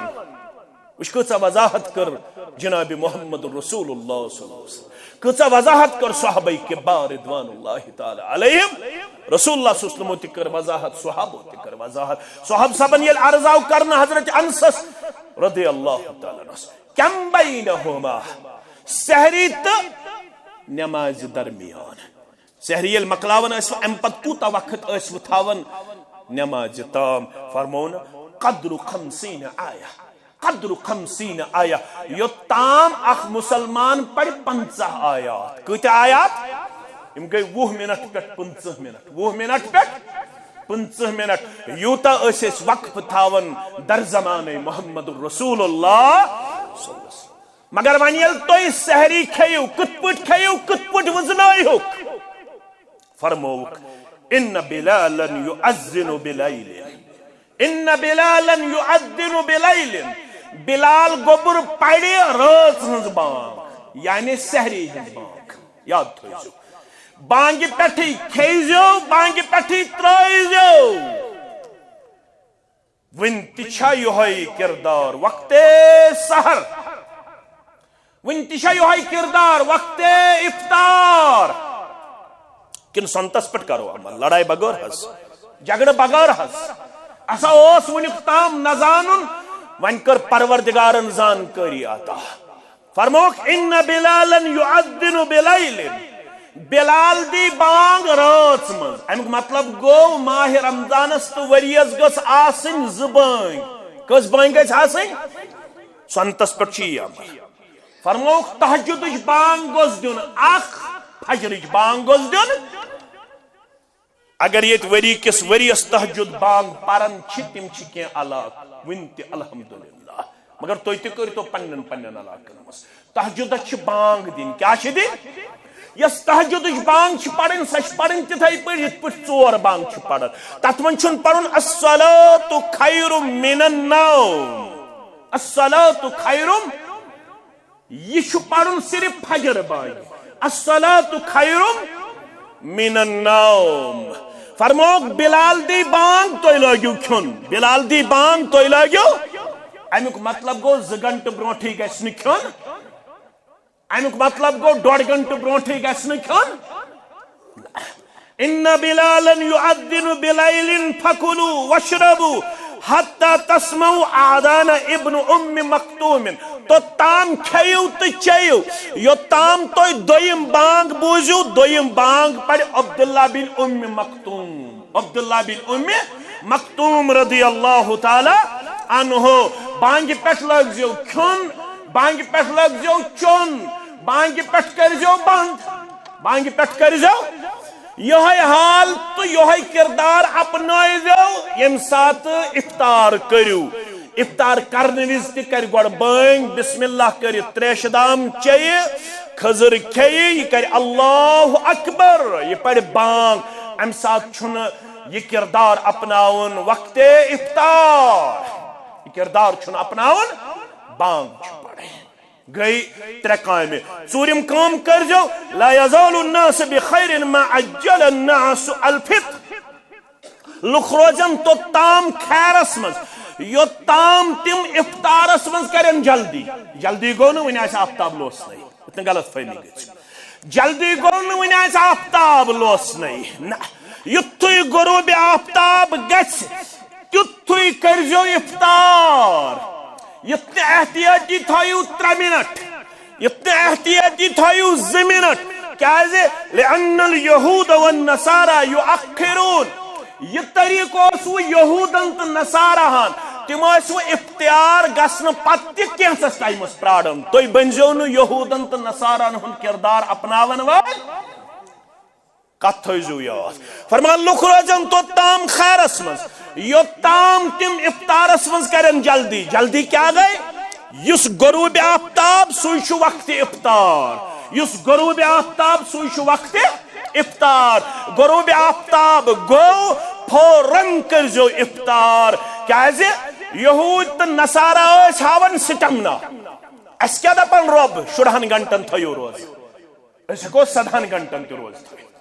وٕچھ، کۭژاہ وضاحت کٔر جناب محمد رسول اللہ صلی اللہ علیہ وسلم، کۭژاہ وضاحت کٔر صحابہ کبار رضوان اللہ تعالیٰ علیہم۔ رسول اللہ صلی اللہ علیہ وسلمو تہِ کٔر وضاحت، صحابو تہِ کٔر وضاحت۔ صحابہ صاحبن ییٚلہِ عرض آو کرنہٕ حضرت انسس رضی اللہ تعالیٰ عنہ، کم بینہما، سحری تہٕ نمازِ درمیان۔ سحری ییٚلہِ مۄکلاوان ٲسوٕ، امہِ پتہٕ کوٗتاہ وقت ٲسوٕ تھاوان نمازِ تام؟ فرموو نہٕ، قدر خمسین آیہ، قدر خمسین آیہ، یوٚتام اکھ مسلمان پرِ پنژاہ آیات۔ کۭتیاہ آیات؟ یِم گٔے وُہ منٹ پٮ۪ٹھ پٕنٛژٕہ منٹ، وُہ منٹ پٮ۪ٹھ۔ پٕنٛژٕہ منٹ، یوٗتاہ ٲسۍ أسۍ وقفہٕ تھاوان در زمانَے محمد رسول اللہ صلی اللہ علیہ وسلم۔ مگر وۄنۍ ییٚلہِ تُہۍ سحری کھیٚیِو، کِتھ پٲٹھۍ کھیٚیِو، کِتھ پٲٹھۍ وٕزنٲیہُکھ؟ فرمووُکھ، "ان بلالن یؤذن بلیل، ان بلالن یؤذن بلیل"، بلال گوٚبُر پرِ رٲژ ہٕنٛز بانگ، یعنی سحری ہٕنٛز بانگ۔ یاد تھٲیزیو، بانگہِ پٮ۪ٹھٕے کھیزیو، بانگہِ پٮ۪ٹھٕے ترٲیزیو۔ وٕنہِ تہِ چھا یِہوٚے کردار وقتِ سحر؟ وٕنہِ تہِ چھا یِہوٚے کردار وقتِ افطار؟ کِنہٕ سنتس پٮ۪ٹھ کرو عمل؟ لڑایہِ بغٲر حظ، جھگڑٕ بغٲر حظ۔ اسا اوس وٕنیُک تام نہ زانُن، وۄنۍ کٔر پروردگارن زانکٲری عطا۔ فرمووُکھ، "ان بلالن یؤذن بلیل"، بلال دی بانگ رٲژ منٛز۔ امیُک مطلب گوٚو، ماہِ رمضانس تہٕ ؤریس گٔژھ آسٕنۍ زٕ بٲنگ۔ کٔژ بٲنگ گژھِ آسٕنۍ؟ سنتس پٮ۪ٹھ چھُ یی عمل۔ فرمووُکھ، تہجدٕچ بانگ گوٚژھ دیُن اکھ، فجرٕچ بانگ گوٚژھ دیُن۔ اگر ییٚتہِ ؤری کِس ؤریَس تہجد بانگ پران چھِ، تِم چھِ کینٛہہ علاقہٕ وٕنہِ تہِ، الحمدللہ۔ مگر تُہۍ تہِ کٔرۍتو پننٮ۪ن پننٮ۪ن علاقن منٛز۔ تہجدس چھِ بانگ دِنۍ۔ کیٛاہ چھِ دِنۍ؟ یۄس تہجدٕچ بانگ چھِ پرٕنۍ، سۄ چھِ پرٕنۍ تِتھَے پٲٹھۍ، یِتھ پٲٹھۍ ژور بانگ چھِ پران۔ تتھ منٛز چھُنہٕ پرُن، "الصلاۃ خیر من النوم"۔ الصلاۃ خیر، یہِ چھُ پرُن صرف فجر بانگہِ۔ الصلاۃ خیر من النوم۔ فرمووُکھ، بلال دی بانگ، تُہۍ لٲگِو کھیوٚن۔ بلال دی بانگ، تُہۍ لٲگِو۔ امیُک مطلب گوٚو، زٕ گھنٹہٕ برونٹھٕے گژھِ نہٕ کھیوٚن۔ امیُک مطلب گوٚو، ڈۄڈ گھنٹہٕ برونٹھٕے گژھِ نہٕ کھیوٚن۔ ان بلالن یؤذن بلیل فکلوا واشربوا حتی تسمعوا اذان ابن ام مکتوم۔ توٚتام کھیٚیِو تہٕ چیٚیِو، یوٚتام تُہۍ دوٚیِم بانگ بوٗزِو۔ دوٚیِم بانگ پرِ عبداللہ بن ام مکتوم۔ عبداللہ بن ام مکتوم رضی اللہ تعالیٰ عنہ۔ بانگہِ پٮ۪ٹھ لٲگزیو کھیوٚن، بانگہِ پٮ۪ٹھ لٲگزیو چیوٚن، بانگہِ پٮ۪ٹھ کٔرزیو بند، بانگہِ پٮ۪ٹھ کٔرزیو۔ یِہوٚے حال تہٕ یِہوٚے کردار اپنٲوزیو، ییٚمہِ ساتہٕ افطار کٔرِو۔ افطار کرنہٕ وِزِ تہِ کرِ گۄڈٕ بٲنگ، بسم اللہ کٔرِتھ تریشہِ دام چیٚیہِ، کھٔزٕر کھیٚیہِ، یہِ کرِ اللہ اکبر، یہِ پرِ بانگ۔ امہِ ساتہٕ چھُنہٕ یہِ کردار اپناوُن وقتِ افطار۔ یہِ کردار چھُنہٕ اپناوُن، بانگ چھُ پرٕنۍ۔ گٔے ترٛےٚ کامہِ۔ ژوٗرِم کٲم کٔرزیو، لا یزال الناس بخیر ما عجل الناس الفطر۔ لُکھ روزن توٚتام خیرس منٛز، یوٚتام تِم افطارس منٛز کرن جلدی۔ جلدی گوٚو نہٕ وُنہِ آسہِ آفتاب لوسنٕے، یُتھ نہٕ غلط فہمی گژھِ۔ جلدی گوٚو نہٕ وُنہِ آسہِ آفتاب لوسنٕے۔ نہ، یُتھُے غروب آفتاب گژھِ، تیُتھُے کٔرزیو افطار۔ یُتھ نہٕ احتیاطی تھٲیِو ترٛےٚ منٹ، یُتھ نہٕ احتیاطی تھٲیِو زٕ منٹ۔ کیازِ؟ لأن الیہود والنصارى یؤخرون۔ یہِ طریٖقہٕ اوس وۄنۍ یہودن تہٕ نصاراہن۔ تِم ٲسۍ وۄنۍ افطار گژھنہٕ پتہٕ تہِ کینٛژس ٹایمس پراران۔ تُہۍ بٔنزیو نہٕ یہودن تہٕ نصاراہن ہُنٛد کردار اپناون وٲلۍ۔ کتھ تھٲیزیو یاد۔ فرمان، لُکھ روزن توٚتام خیرس منٛز، یوٚتام تِم افطارس منٛز کرن جلدی۔ جلدی کیٛاہ گٔے؟ یُس غروب آفتاب، سُے چھُ وقتِ افطار۔ یُس غروب آفتاب، سُے چھُ وقتِ افطار۔ غروب آفتاب گوٚو، فوراً کٔرزیو افطار۔ کیازِ؟ یہود تہٕ نصارا ٲسۍ ہاوان سٹمنا۔ اسہِ کیٛاہ دپان رۄب؟ شُرہن گھنٹن تھٲیِو روزٕ۔ أسۍ ہٮ۪کو سدہن گھنٹن تہِ روزٕ تھٲیِتھ،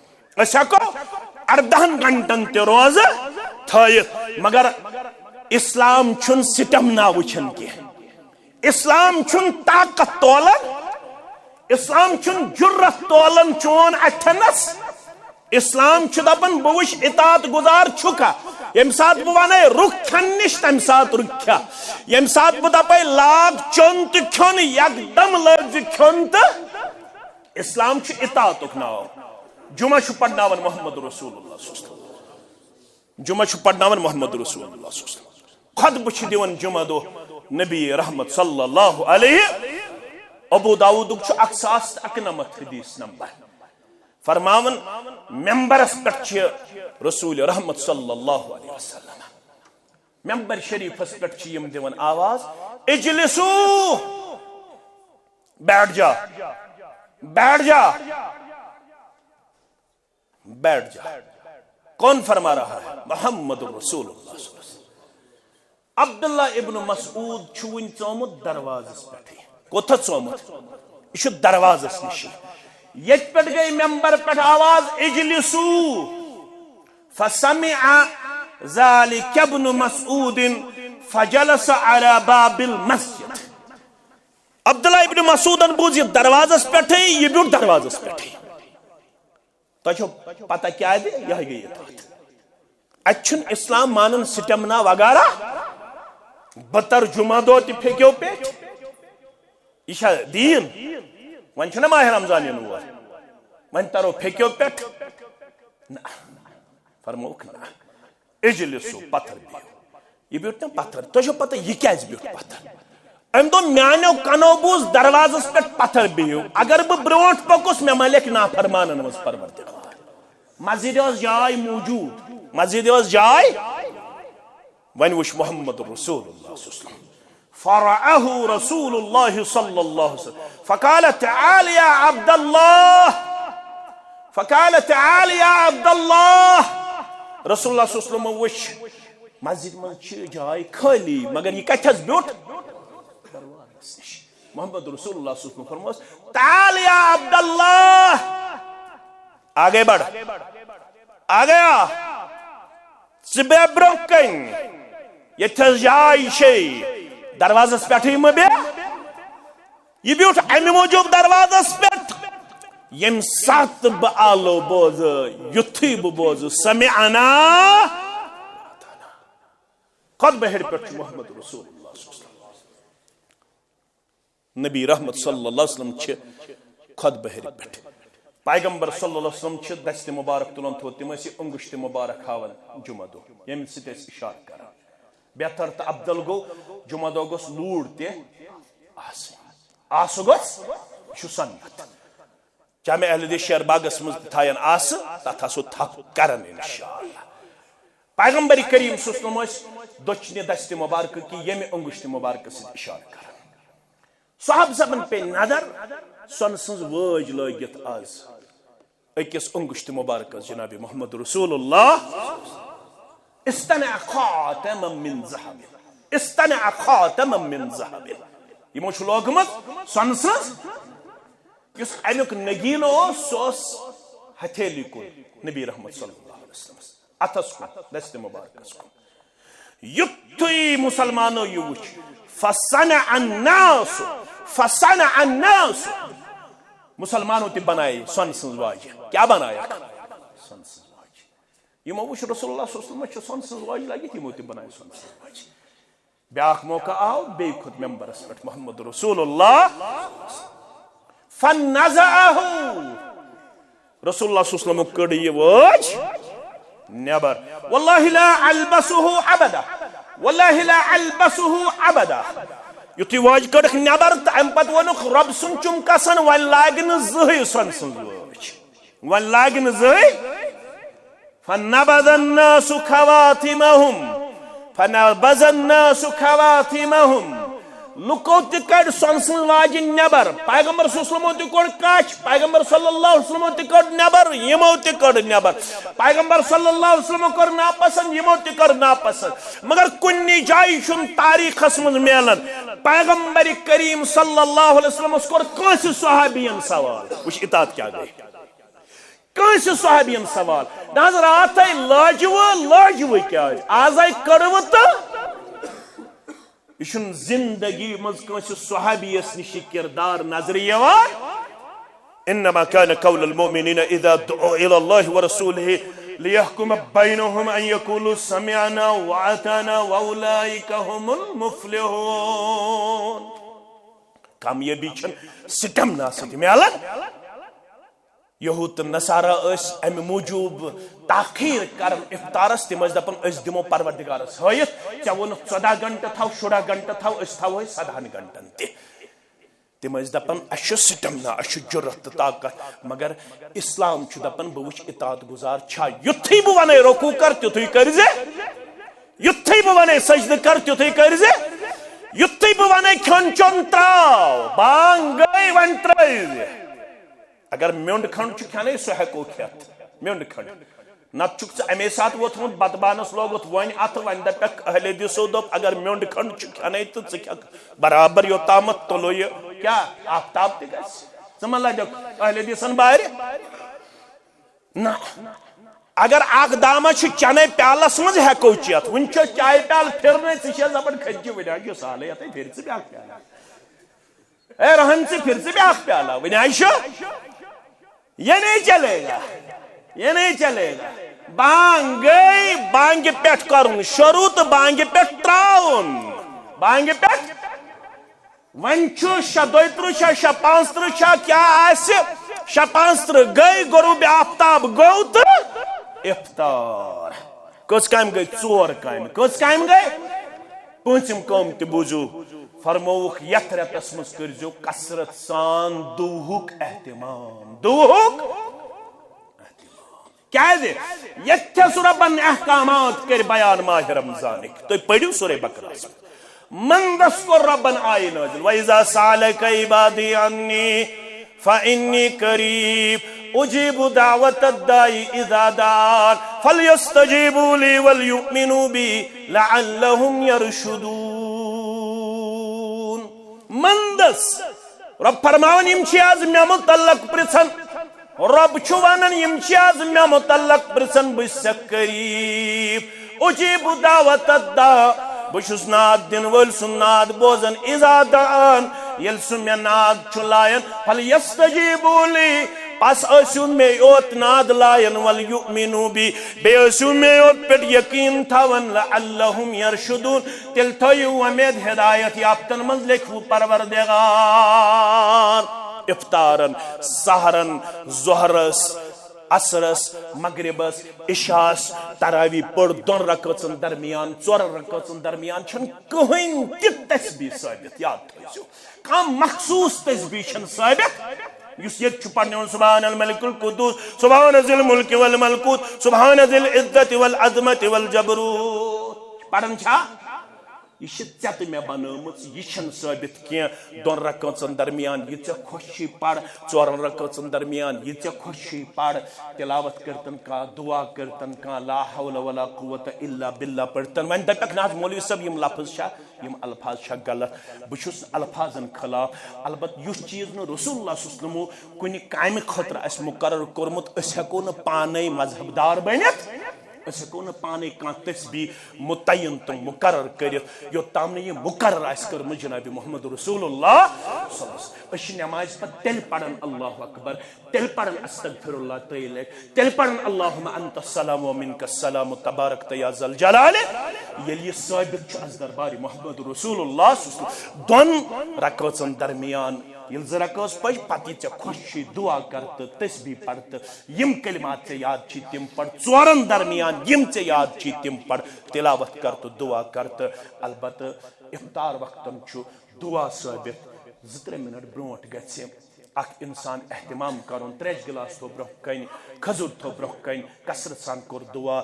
أسۍ ہٮ۪کو اردہن گھنٹن تہِ روزٕ تھٲیِتھ، مگر اسلام چھُنہٕ سٹمنا وٕچھان کینٛہہ۔ اسلام چھُنہٕ طاقت تولان، اسلام چھُنہٕ جرت تولان چون اتھنس۔ اسلام چھُ دپان، بہٕ وٕچھ اطاعت گزار چھُکھا۔ ییٚمہِ ساتہٕ بہٕ ونَے رُک کھٮ۪نہٕ نِش، تمہِ ساتہٕ رُک کھےٚ۔ ییٚمہِ ساتہٕ بہٕ دپے لاگ چیوٚن تہٕ کھیوٚن، یکدم لٲگۍ زِ کھیوٚن تہٕ اسلام چھُ اطاعتُک ناو۔ جمعہ چھُ پرناوان محمد رسول اللہ صلی اللہ علیہ وسلم۔ جمعہ چھُ پرناوان محمد رسول اللہ صلی اللہ علیہ وسلم۔ خطبہٕ چھُ دِوان جمعہ دۄہ نبی رحمت صلی اللہ علیہ۔ ابو داؤدُک چھُ اکھ ساس تہٕ اَکہٕ نَمَتھ حدیث نمبر۔ فرماوان، ممبرس پٮ۪ٹھ چھِ رسول رحمت صلی اللہ علیہ وسلم، ممبر شریفس پٮ۪ٹھ چھِ یِم دِوان آواز، "اجلسو، بیٹھ جا، بیٹھ جا، بیٹھ جا۔" کون فرما رہا ہے؟ محمد رسول اللہ صلی اللہ علیہ وسلم۔ عبداللہ ابن مسعود چھُ وُنہِ ژامُت دروازس پٮ۪ٹھٕے۔ کوٚت چھُ ژامُت؟ یہِ چھُ دروازس نِشی۔ ییٚتہِ پٮ۪ٹھ گٔے ممبر پٮ۪ٹھ آواز، "اجلسو۔" فسمع ذلك ابن مسعود فجلس على باب المسجد۔ عبداللہ ابن مسعودن بوٗز یہِ دروازس پٮ۪ٹھٕے، یہِ بیوٗٹھ دروازس پٮ۪ٹھٕے۔ تۄہہِ چھو پتہ کیازِ؟ یِہوٚے گٔے اطاعت۔ اتہِ چھُنہٕ اسلام مانان سٹمنا وغیرہ۔ بہٕ ترٕ جمعہ دۄہ تہِ پھیٚکیو پیٚٹھۍ۔ یہِ چھا دیٖن؟ وۄنۍ چھُنہ ماہِ رمضان یِنہٕ وول، وۄنۍ ترو پھیٚکیو پٮ۪ٹھ۔ نہ، فرمووُکھ نہ، اجلسو، پتھر بِہِو۔ یہِ بیوٗٹھ نہ پتھر۔ تۄہہِ چھو پتہ یہِ کیازِ بیوٗٹھ پتھر؟ أمۍ دوٚپ، "میانیو کنو بوٗز دروازس پٮ۪ٹھ پتھر بِہِو۔ اگر بہٕ برونٛٹھ پوٚکُس، مےٚ ما لیکھِ نافرمانن منٛز پروردگار؟" مسجد ٲس جاے موٗجوٗد، مسجد ٲس جاے۔ وۄنۍ وٕچھ محمد رسول اللہ صلی اللہ علیہ وسلم۔ فرآه رسول الله صلى الله عليه وسلم فقال: "تعال يا عبد الله، فقال: تعال يا عبد الله۔" رسول اللہ صلی اللہ علیہ وسلم وٕچھ، مسجد منٛز چھِ جاے خٲلی، مگر یہِ کتہِ حظ بیوٗٹھ؟ دروازس نِش۔ محمد رسول اللہ صلی اللہ علیہ وسلم فرموس، "تعال يا عبد الله، آگے بڑھ، آ گیا، ژٕ بیٚہہ برونٛہہ کنہِ، ییٚتہِ حظ جاے چھے، دروازس پٮ۪ٹھٕے مہ بیٚہہ۔" یہِ بیوٗٹھ امہِ موٗجوٗب دروازس پٮ۪ٹھ، ییٚمہِ ساتہٕ بہٕ آلو بوزٕ، یُتھُے بہٕ بوزٕ، "سمعنا"، خۄطبہٕ ہیٚرِ پٮ۪ٹھ چھُ محمد رسول اللہ صلی اللہ علیہ وسلم۔ نبی رحمت صلی اللہ علیہ وسلم چھِ خۄطبہٕ ہیٚرِ پٮ۪ٹھ۔ پیغمبر صلی اللہ علیہ وسلم چھِ دستِ مبارک تُلان تھوٚد، تِم ٲسۍ یہِ انگشتِ مبارک ہاوان جمعہ دۄہ، ییٚمہِ سۭتۍ ٲسۍ اِشارٕ کران۔ بیتر تہٕ ابدل گوٚو، جمعہ دۄہ گوٚژھ لوٗر تہِ آسٕنۍ۔ آسہٕ گوٚژھ، یہِ چھُ سنت۔ جامع اہل حدیث شیر باغس منٛز تہِ تھاین آسہٕ، تتھ آسو تھپھ کران انشاءاللہ۔ پیغمبر کریم صلی اللہ علیہ وسلم ٲسۍ دٔچھنہِ دستِ مبارکہٕ کہِ ییٚمہِ انگشتِ مبارکہٕ سۭتۍ اِشارٕ کران۔ صحابہٕ صٲبن پیٚیہِ نظر، سۄنہٕ سٕنٛز وٲج لٲگِتھ آز أکِس انگشتِ مبارکس جناب محمد رسول اللہ، "اصطنع خاتما من ذهب، اصطنع خاتما من ذهب۔" یِمو چھُ لوگمُت سۄنہٕ سٕنٛز، یُس امیُک نگیٖنہٕ اوس، سُہ اوس ہتھیلی کُن، نبی رحمت صلی اللہ علیہ وسلمس اتھس کُن، دستِ مبارکس کُن۔ یُتھُے مسلمانو یہِ وُچھ، فصنع الناس، فصنع الناس، مسلمانو تہِ بنایہِ سۄنہٕ سٕنٛز واجہِ۔ کیٛاہ بنایکھ؟ سۄنہٕ سٕنٛز واجہِ۔ یِمو وُچھ رسول اللہ صلی اللہ علیہ وسلمس چھِ سۄنہٕ سٕنٛز واجہِ لٲگِتھ، یِمو تہِ بنایہِ سۄنہٕ سٕنٛز واجہِ۔ بیٛاکھ موقع آو، بیٚیہِ کھوٚت ممبرس پٮ۪ٹھ محمد رسول اللہ۔ فنزعه۔ رسول اللہ صلی اللہ علیہ وسلم کٔڑ یہِ وٲج نٮ۪بر۔ واللہ لا البسه ابدا، واللہ لا البسه ابدا۔ یُتھُے وٲج کٔڑٕکھ نٮ۪بر تہٕ امہِ پتہٕ ووٚنُکھ، "رۄب سُنٛد چھُم قسم، وۄنۍ لاگہِ نہٕ زٕہٕے سۄنہٕ سٕنٛز وٲج۔" وۄنۍ لاگہِ نہٕ زٕہٕے۔ فنبذ الناس خواتمهم، فنبذ الناس خواتمهم۔ لُکو تہِ کٔڑ سۄنہٕ سٕنٛز واجہِ نٮ۪بر۔ پیغمبر صلی اللہ علیہ وسلمو تہِ کوٚڑ کچھ، پیغمبر صلی اللہ علیہ وسلمو تہِ کٔڑ نٮ۪بر، یِمو تہِ کٔڑ نٮ۪بر۔ پیغمبر صلی اللہ علیہ وسلمو کٔر ناپسند، یِمو تہِ کٔر ناپسند۔ مگر کُنہِ جایہِ چھُنہٕ تاریخس منٛز میلان پیغمبر کریم صلی اللہ علیہ وسلمس کوٚر کٲنٛسہِ صحابین سوال۔ وٕچھ اطاعت کیٛاہ گٔے۔ کٲنٛسہِ صحابین سوال۔ نہ حظ، راتھے لٲجوٕ، لٲجوٕ کیٛازِ؟ آزے کٔڑوٕ تہٕ۔ یہِ چھُنہٕ زندگی منٛز کٲنٛسہِ صحابیس نِش یہِ کردار نظرِ یِوان۔ انما كان قول المؤمنين اذا دعوا الى الله ورسوله ليحكم بينهم ان يقولوا سمعنا واطعنا واولئك هم المفلحون۔ کامیٲبی چھنہٕ سٹمنا سۭتۍ میلان۔ یہود تہٕ نصارہ ٲسۍ امہِ موٗجوٗب تاخیر کران افطارس، تِم ٲسۍ دپان، "أسۍ دِمو پروردگارس ہٲیِتھ، ژےٚ ووٚنُتھ ژۄداہ گھنٹہٕ تھاو، شُراہ گھنٹہٕ تھاو، أسۍ تھاوہے سدہن گھنٹن تہِ۔" تِم ٲسۍ دپان، "اسہِ چھُ سٹیمنا، اسہِ چھُ جُرت تہٕ طاقت، مگر اسلام چھُ دپان، بہٕ وٕچھِ اطاعت گزار چھا۔ یُتھُے بہٕ ونے رکوع کر، تیُتھُے کٔرۍ زِ، یُتھُے بہٕ ونے سجدٕ کر، تیُتھُے کٔرۍ زِ، یُتھُے بہٕ ونے کھیوٚن چیوٚن تراو، بانگ گٔے، وۄنۍ ترٲوۍ زِ۔" اگر میوٚنٛڈ کھنٛڈ چھُ کھٮ۪نَے، سُہ ہٮ۪کو کھٮ۪تھ، میوٚنٛڈ کھنٛڈ۔ نتہٕ چھُکھ ژٕ اَمے ساتہٕ ووٚتھمُت بتہٕ بانَس لوگُتھ وۄنۍ اَتھٕ، وۄنۍ دَپٮ۪کھ اہلِ حدیثو دوٚپ، اگر میوٚنٛڈ کھنٛڈ چھُ کھٮ۪نَے تہٕ ژٕ کھٮ۪کھ برابر یوٚتامَتھ تُلہٕ یہِ کیٛاہ آفتاب تہِ گژھِ۔ ژٕ ما لَدٮ۪کھ اہلِ حدیثن بارِ؟ نہ۔ اگر اکھ دامہ چھُ چنے پیالس منٛز ہٮ۪کو چٮ۪تھ، وُنہِ چھُ چایہِ پیالہٕ پھِرنَے، ژٕ چھَکھ دَپان کھٔتۍ کہِ وٕنہِ حظ چھُ سہلٕے، یَتھ ہے پھِر ژٕ بیٛاکھ پیالہٕ۔ اے رحم، ژٕ پھِر ژٕ بیٛاکھ پیالہٕ، وٕنہِ حظ چھُ، یہ نہیں چلے گا، یہ نہیں چلے گا۔ بانگ گٔے، بانگہِ پٮ۪ٹھ کرُن شروع تہٕ بانگہِ پٮ۪ٹھ تراوُن، بانگہِ پٮ۪ٹھ۔ وۄنۍ چھُ شےٚ دۄیہِ ترٕٛہ چھا، شےٚ پانٛژھ ترٕٛہ چھا، کیٛاہ آسہِ؟ شےٚ پانٛژھ ترٕٛہ گٔے، غروب آفتاب گوٚو تہٕ افطار۔ کٔژ کامہِ گٔے؟ ژور کامہِ۔ کٔژ کامہِ گٔے؟ پوٗنٛژِم کٲم تہِ بوٗزِو، فرمووُکھ، یتھ رٮ۪تس منٛز کٔرۍزیو کثرت سان دُعہُک اہتمام، دُعہُک۔ کیازِ؟ یتھس رۄبن احکامات کٔرۍ بیان ماہِ رمضانٕکۍ۔ تُہۍ پٔرِو سورہ بقرہس منٛز۔ مندس کوٚر رۄبن آیہِ نٲزِل، "وَإِذَا سَأَلَكَ عِبَادِي عَنِّي فَإِنِّي قَرِيبٌ أُجِيبُ دَعْوَةَ الدَّاعِ إِذَا دَعَانِ فَلْيَسْتَجِيبُوا لِي وَلْيُؤْمِنُوا بِي لَعَلَّهُمْ يَرْشُدُونَ۔" مندس رۄب فرماوان، یِم چھِ از مےٚ مُتعلق پرژھان۔ رۄب چھُ ونان، یِم چھِ از مےٚ مُتعلق پرژھان، بہٕ چھُسکھ قریب۔ اجیب دعوت الداع، بہٕ چھُس ناد دِنہٕ وٲلۍ سُنٛد ناد بوزان۔ اذا دعان، ییٚلہِ سُہ مےٚ ناد چھُ لایان۔ فلیستجیبوا لی، پس ٲسِو مےٚ یوت ناد لایان۔ ولیؤمنوا بی، بیٚیہِ ٲسِو مےٚ یوت پٮ۪ٹھ یقیٖن تھاوان۔ لعلہم یرشدون، تیٚلہِ تھٲیِو وۄمید ہدایت یافتن منٛز، لیکھوٕ پروردگار۔ افطارن، سحرن، ظہرس، عصرس، مغربس، عشاءس، تراویح پٔر دۄن رکٲژن درمیان، ژورن رکٲژن درمیان چھنہٕ کٕہٕنۍ تہِ تسبیح ثٲبت، یاد تھٲیزیو۔ کانٛہہ مخصوص تسبیح چھنہٕ ثٲبت۔ یُس ییٚتہِ چھُ پرنہٕ یِوان، سبحان الملک القدوس، سبحان ذی الملک والملکوت، سبحان ذی العزت والعظمت والجبروت، پران چھا؟ یہِ چھِ ژےٚ تہٕ مےٚ بنٲومٕژ، یہِ چھنہٕ ثٲبت کینٛہہ۔ دۄن رکٲژن درمیان یہِ ژےٚ خۄش چھُے پَر، ژورن رکٲژن درمیان یہِ ژےٚ خۄش چھُے پَر، تلاوت کٔرتن کانٛہہ، دعا کٔرتن کانٛہہ، لا حول ولا قوت الا باللہ پٔرتن۔ وۄنۍ دپکھ، نہ حظ مولوی صٲب، یِم لفظ چھا، یِم الفاظ چھا غلط؟ بہٕ چھُس نہٕ الفاظن خلاف، البتہ یُس چیٖز نہٕ رسول اللہ صلی اللہ علیہ وسلمو کُنہِ کامہِ خٲطرٕ آسہِ مقرر کوٚرمُت، أسۍ ہٮ۪کو نہٕ پانے مذہب دار بٔنِتھ۔ أسۍ ہٮ۪کو نہٕ پانے کانٛہہ تسبیح متعین تہٕ مقرر کٔرِتھ، یوٚت تام نہٕ یہِ مقرر آسہِ کٔرمٕژ جناب محمد رسول اللہ صلی اللہ علیہ وسلم۔ أسۍ چھِ نمازِ پتہٕ تیٚلہِ پران اللہ اکبر، تیٚلہِ پران استغفر اللہ ترٛیٚیہِ لٹہِ، تیٚلہِ پران اللہم انت السلام و منک السلام تبارکت یا ذا الجلال، ییٚلہِ یہِ ثٲبت چھُ از دربارِ محمد رسول اللہ صلی اللہ علیہ وسلم۔ دۄن رکٲژن درمیان ییٚلہِ زٕ رکٲژ پٔج، پتہٕ یہِ ژےٚ خۄش چھُے، دعا کر تہٕ تسبیح پڑ تہٕ یِم کلمات ژےٚ یاد چھی تِم پڑ، ژورن درمیان یِم ژےٚ یاد چھی تِم پڑ، تلاوت کر تہٕ دعا کر تہٕ البتہ افطار وقتن چھُ دعا ثٲبت۔ زٕ ترٛےٚ منٹ برونٛٹھ گژھِ اکھ انسان اہتمام کرُن، تریش گلاس تھوٚو برونٛہہ کنہِ، کھجُر تھوٚو برونٛہہ کنہِ، کثرت سان کوٚر دعا۔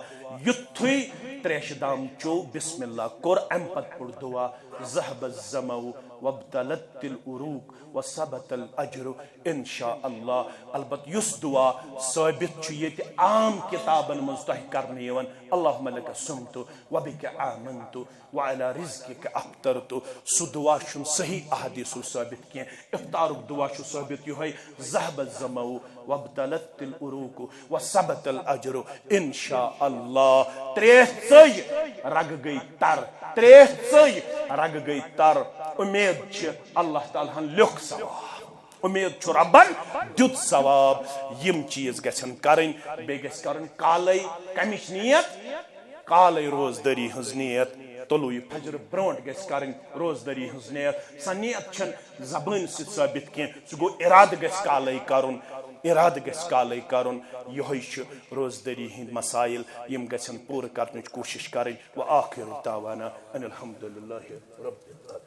یُتھُے تریشہِ دام چوٚو، بسم اللہ کوٚر، امہِ پتہٕ پوٚر دعا، ذہب الظمأ وابتلت العروق وثبت الاجر ان شاء اللہ۔ البتہ یُس دعا ثٲبت چھُ ییٚتہِ عام کتابن منٛز تۄہہِ کرنہٕ یِوان، اللہم لک صمت وبک آمنت وعلی رزقک افطرت، سُہ دعا چھُنہٕ صحیح احادیثو ثٲبت کینٛہہ۔ افطارُک دعا چھُ ثٲبت یِہوٚے، ذہب الظمأ وابتلت العروق وثبت الاجر ان شاء اللہ۔ تریش ژٔج، رگہٕ گٔے تر، تریش ژٔج، رگہٕ گٔے تر۔ امید چھِ اللہ تعالیٰ ہن لیوٚکھ ثواب۔ امید چھُ رۄبن دیُت ثواب۔ یِم چیٖز گژھن کرٕنۍ۔ بیٚیہِ گژھِ کرٕنۍ کالے کمِچ نیت؟ کالے روزدٲری ہٕنٛز نیت۔ طلوع فجر برونٛٹھ گژھِ کرٕنۍ روزدٲری ہٕنٛز نیت۔ سۄ نیت چھنہٕ زبٲنۍ سۭتۍ ثٲبت کینٛہہ، سُہ گوٚو ارادٕ گژھِ کالے کرُن۔ ارادٕ گژھِ کالے کرُن۔ یِہوٚے چھُ روزدٲری ہٕنٛدۍ مسائل، یِم گژھن پوٗرٕ کرنٕچ کوٗشش کرٕنۍ۔ وآخر دعوانا ان الحمد للہ رب العالمین۔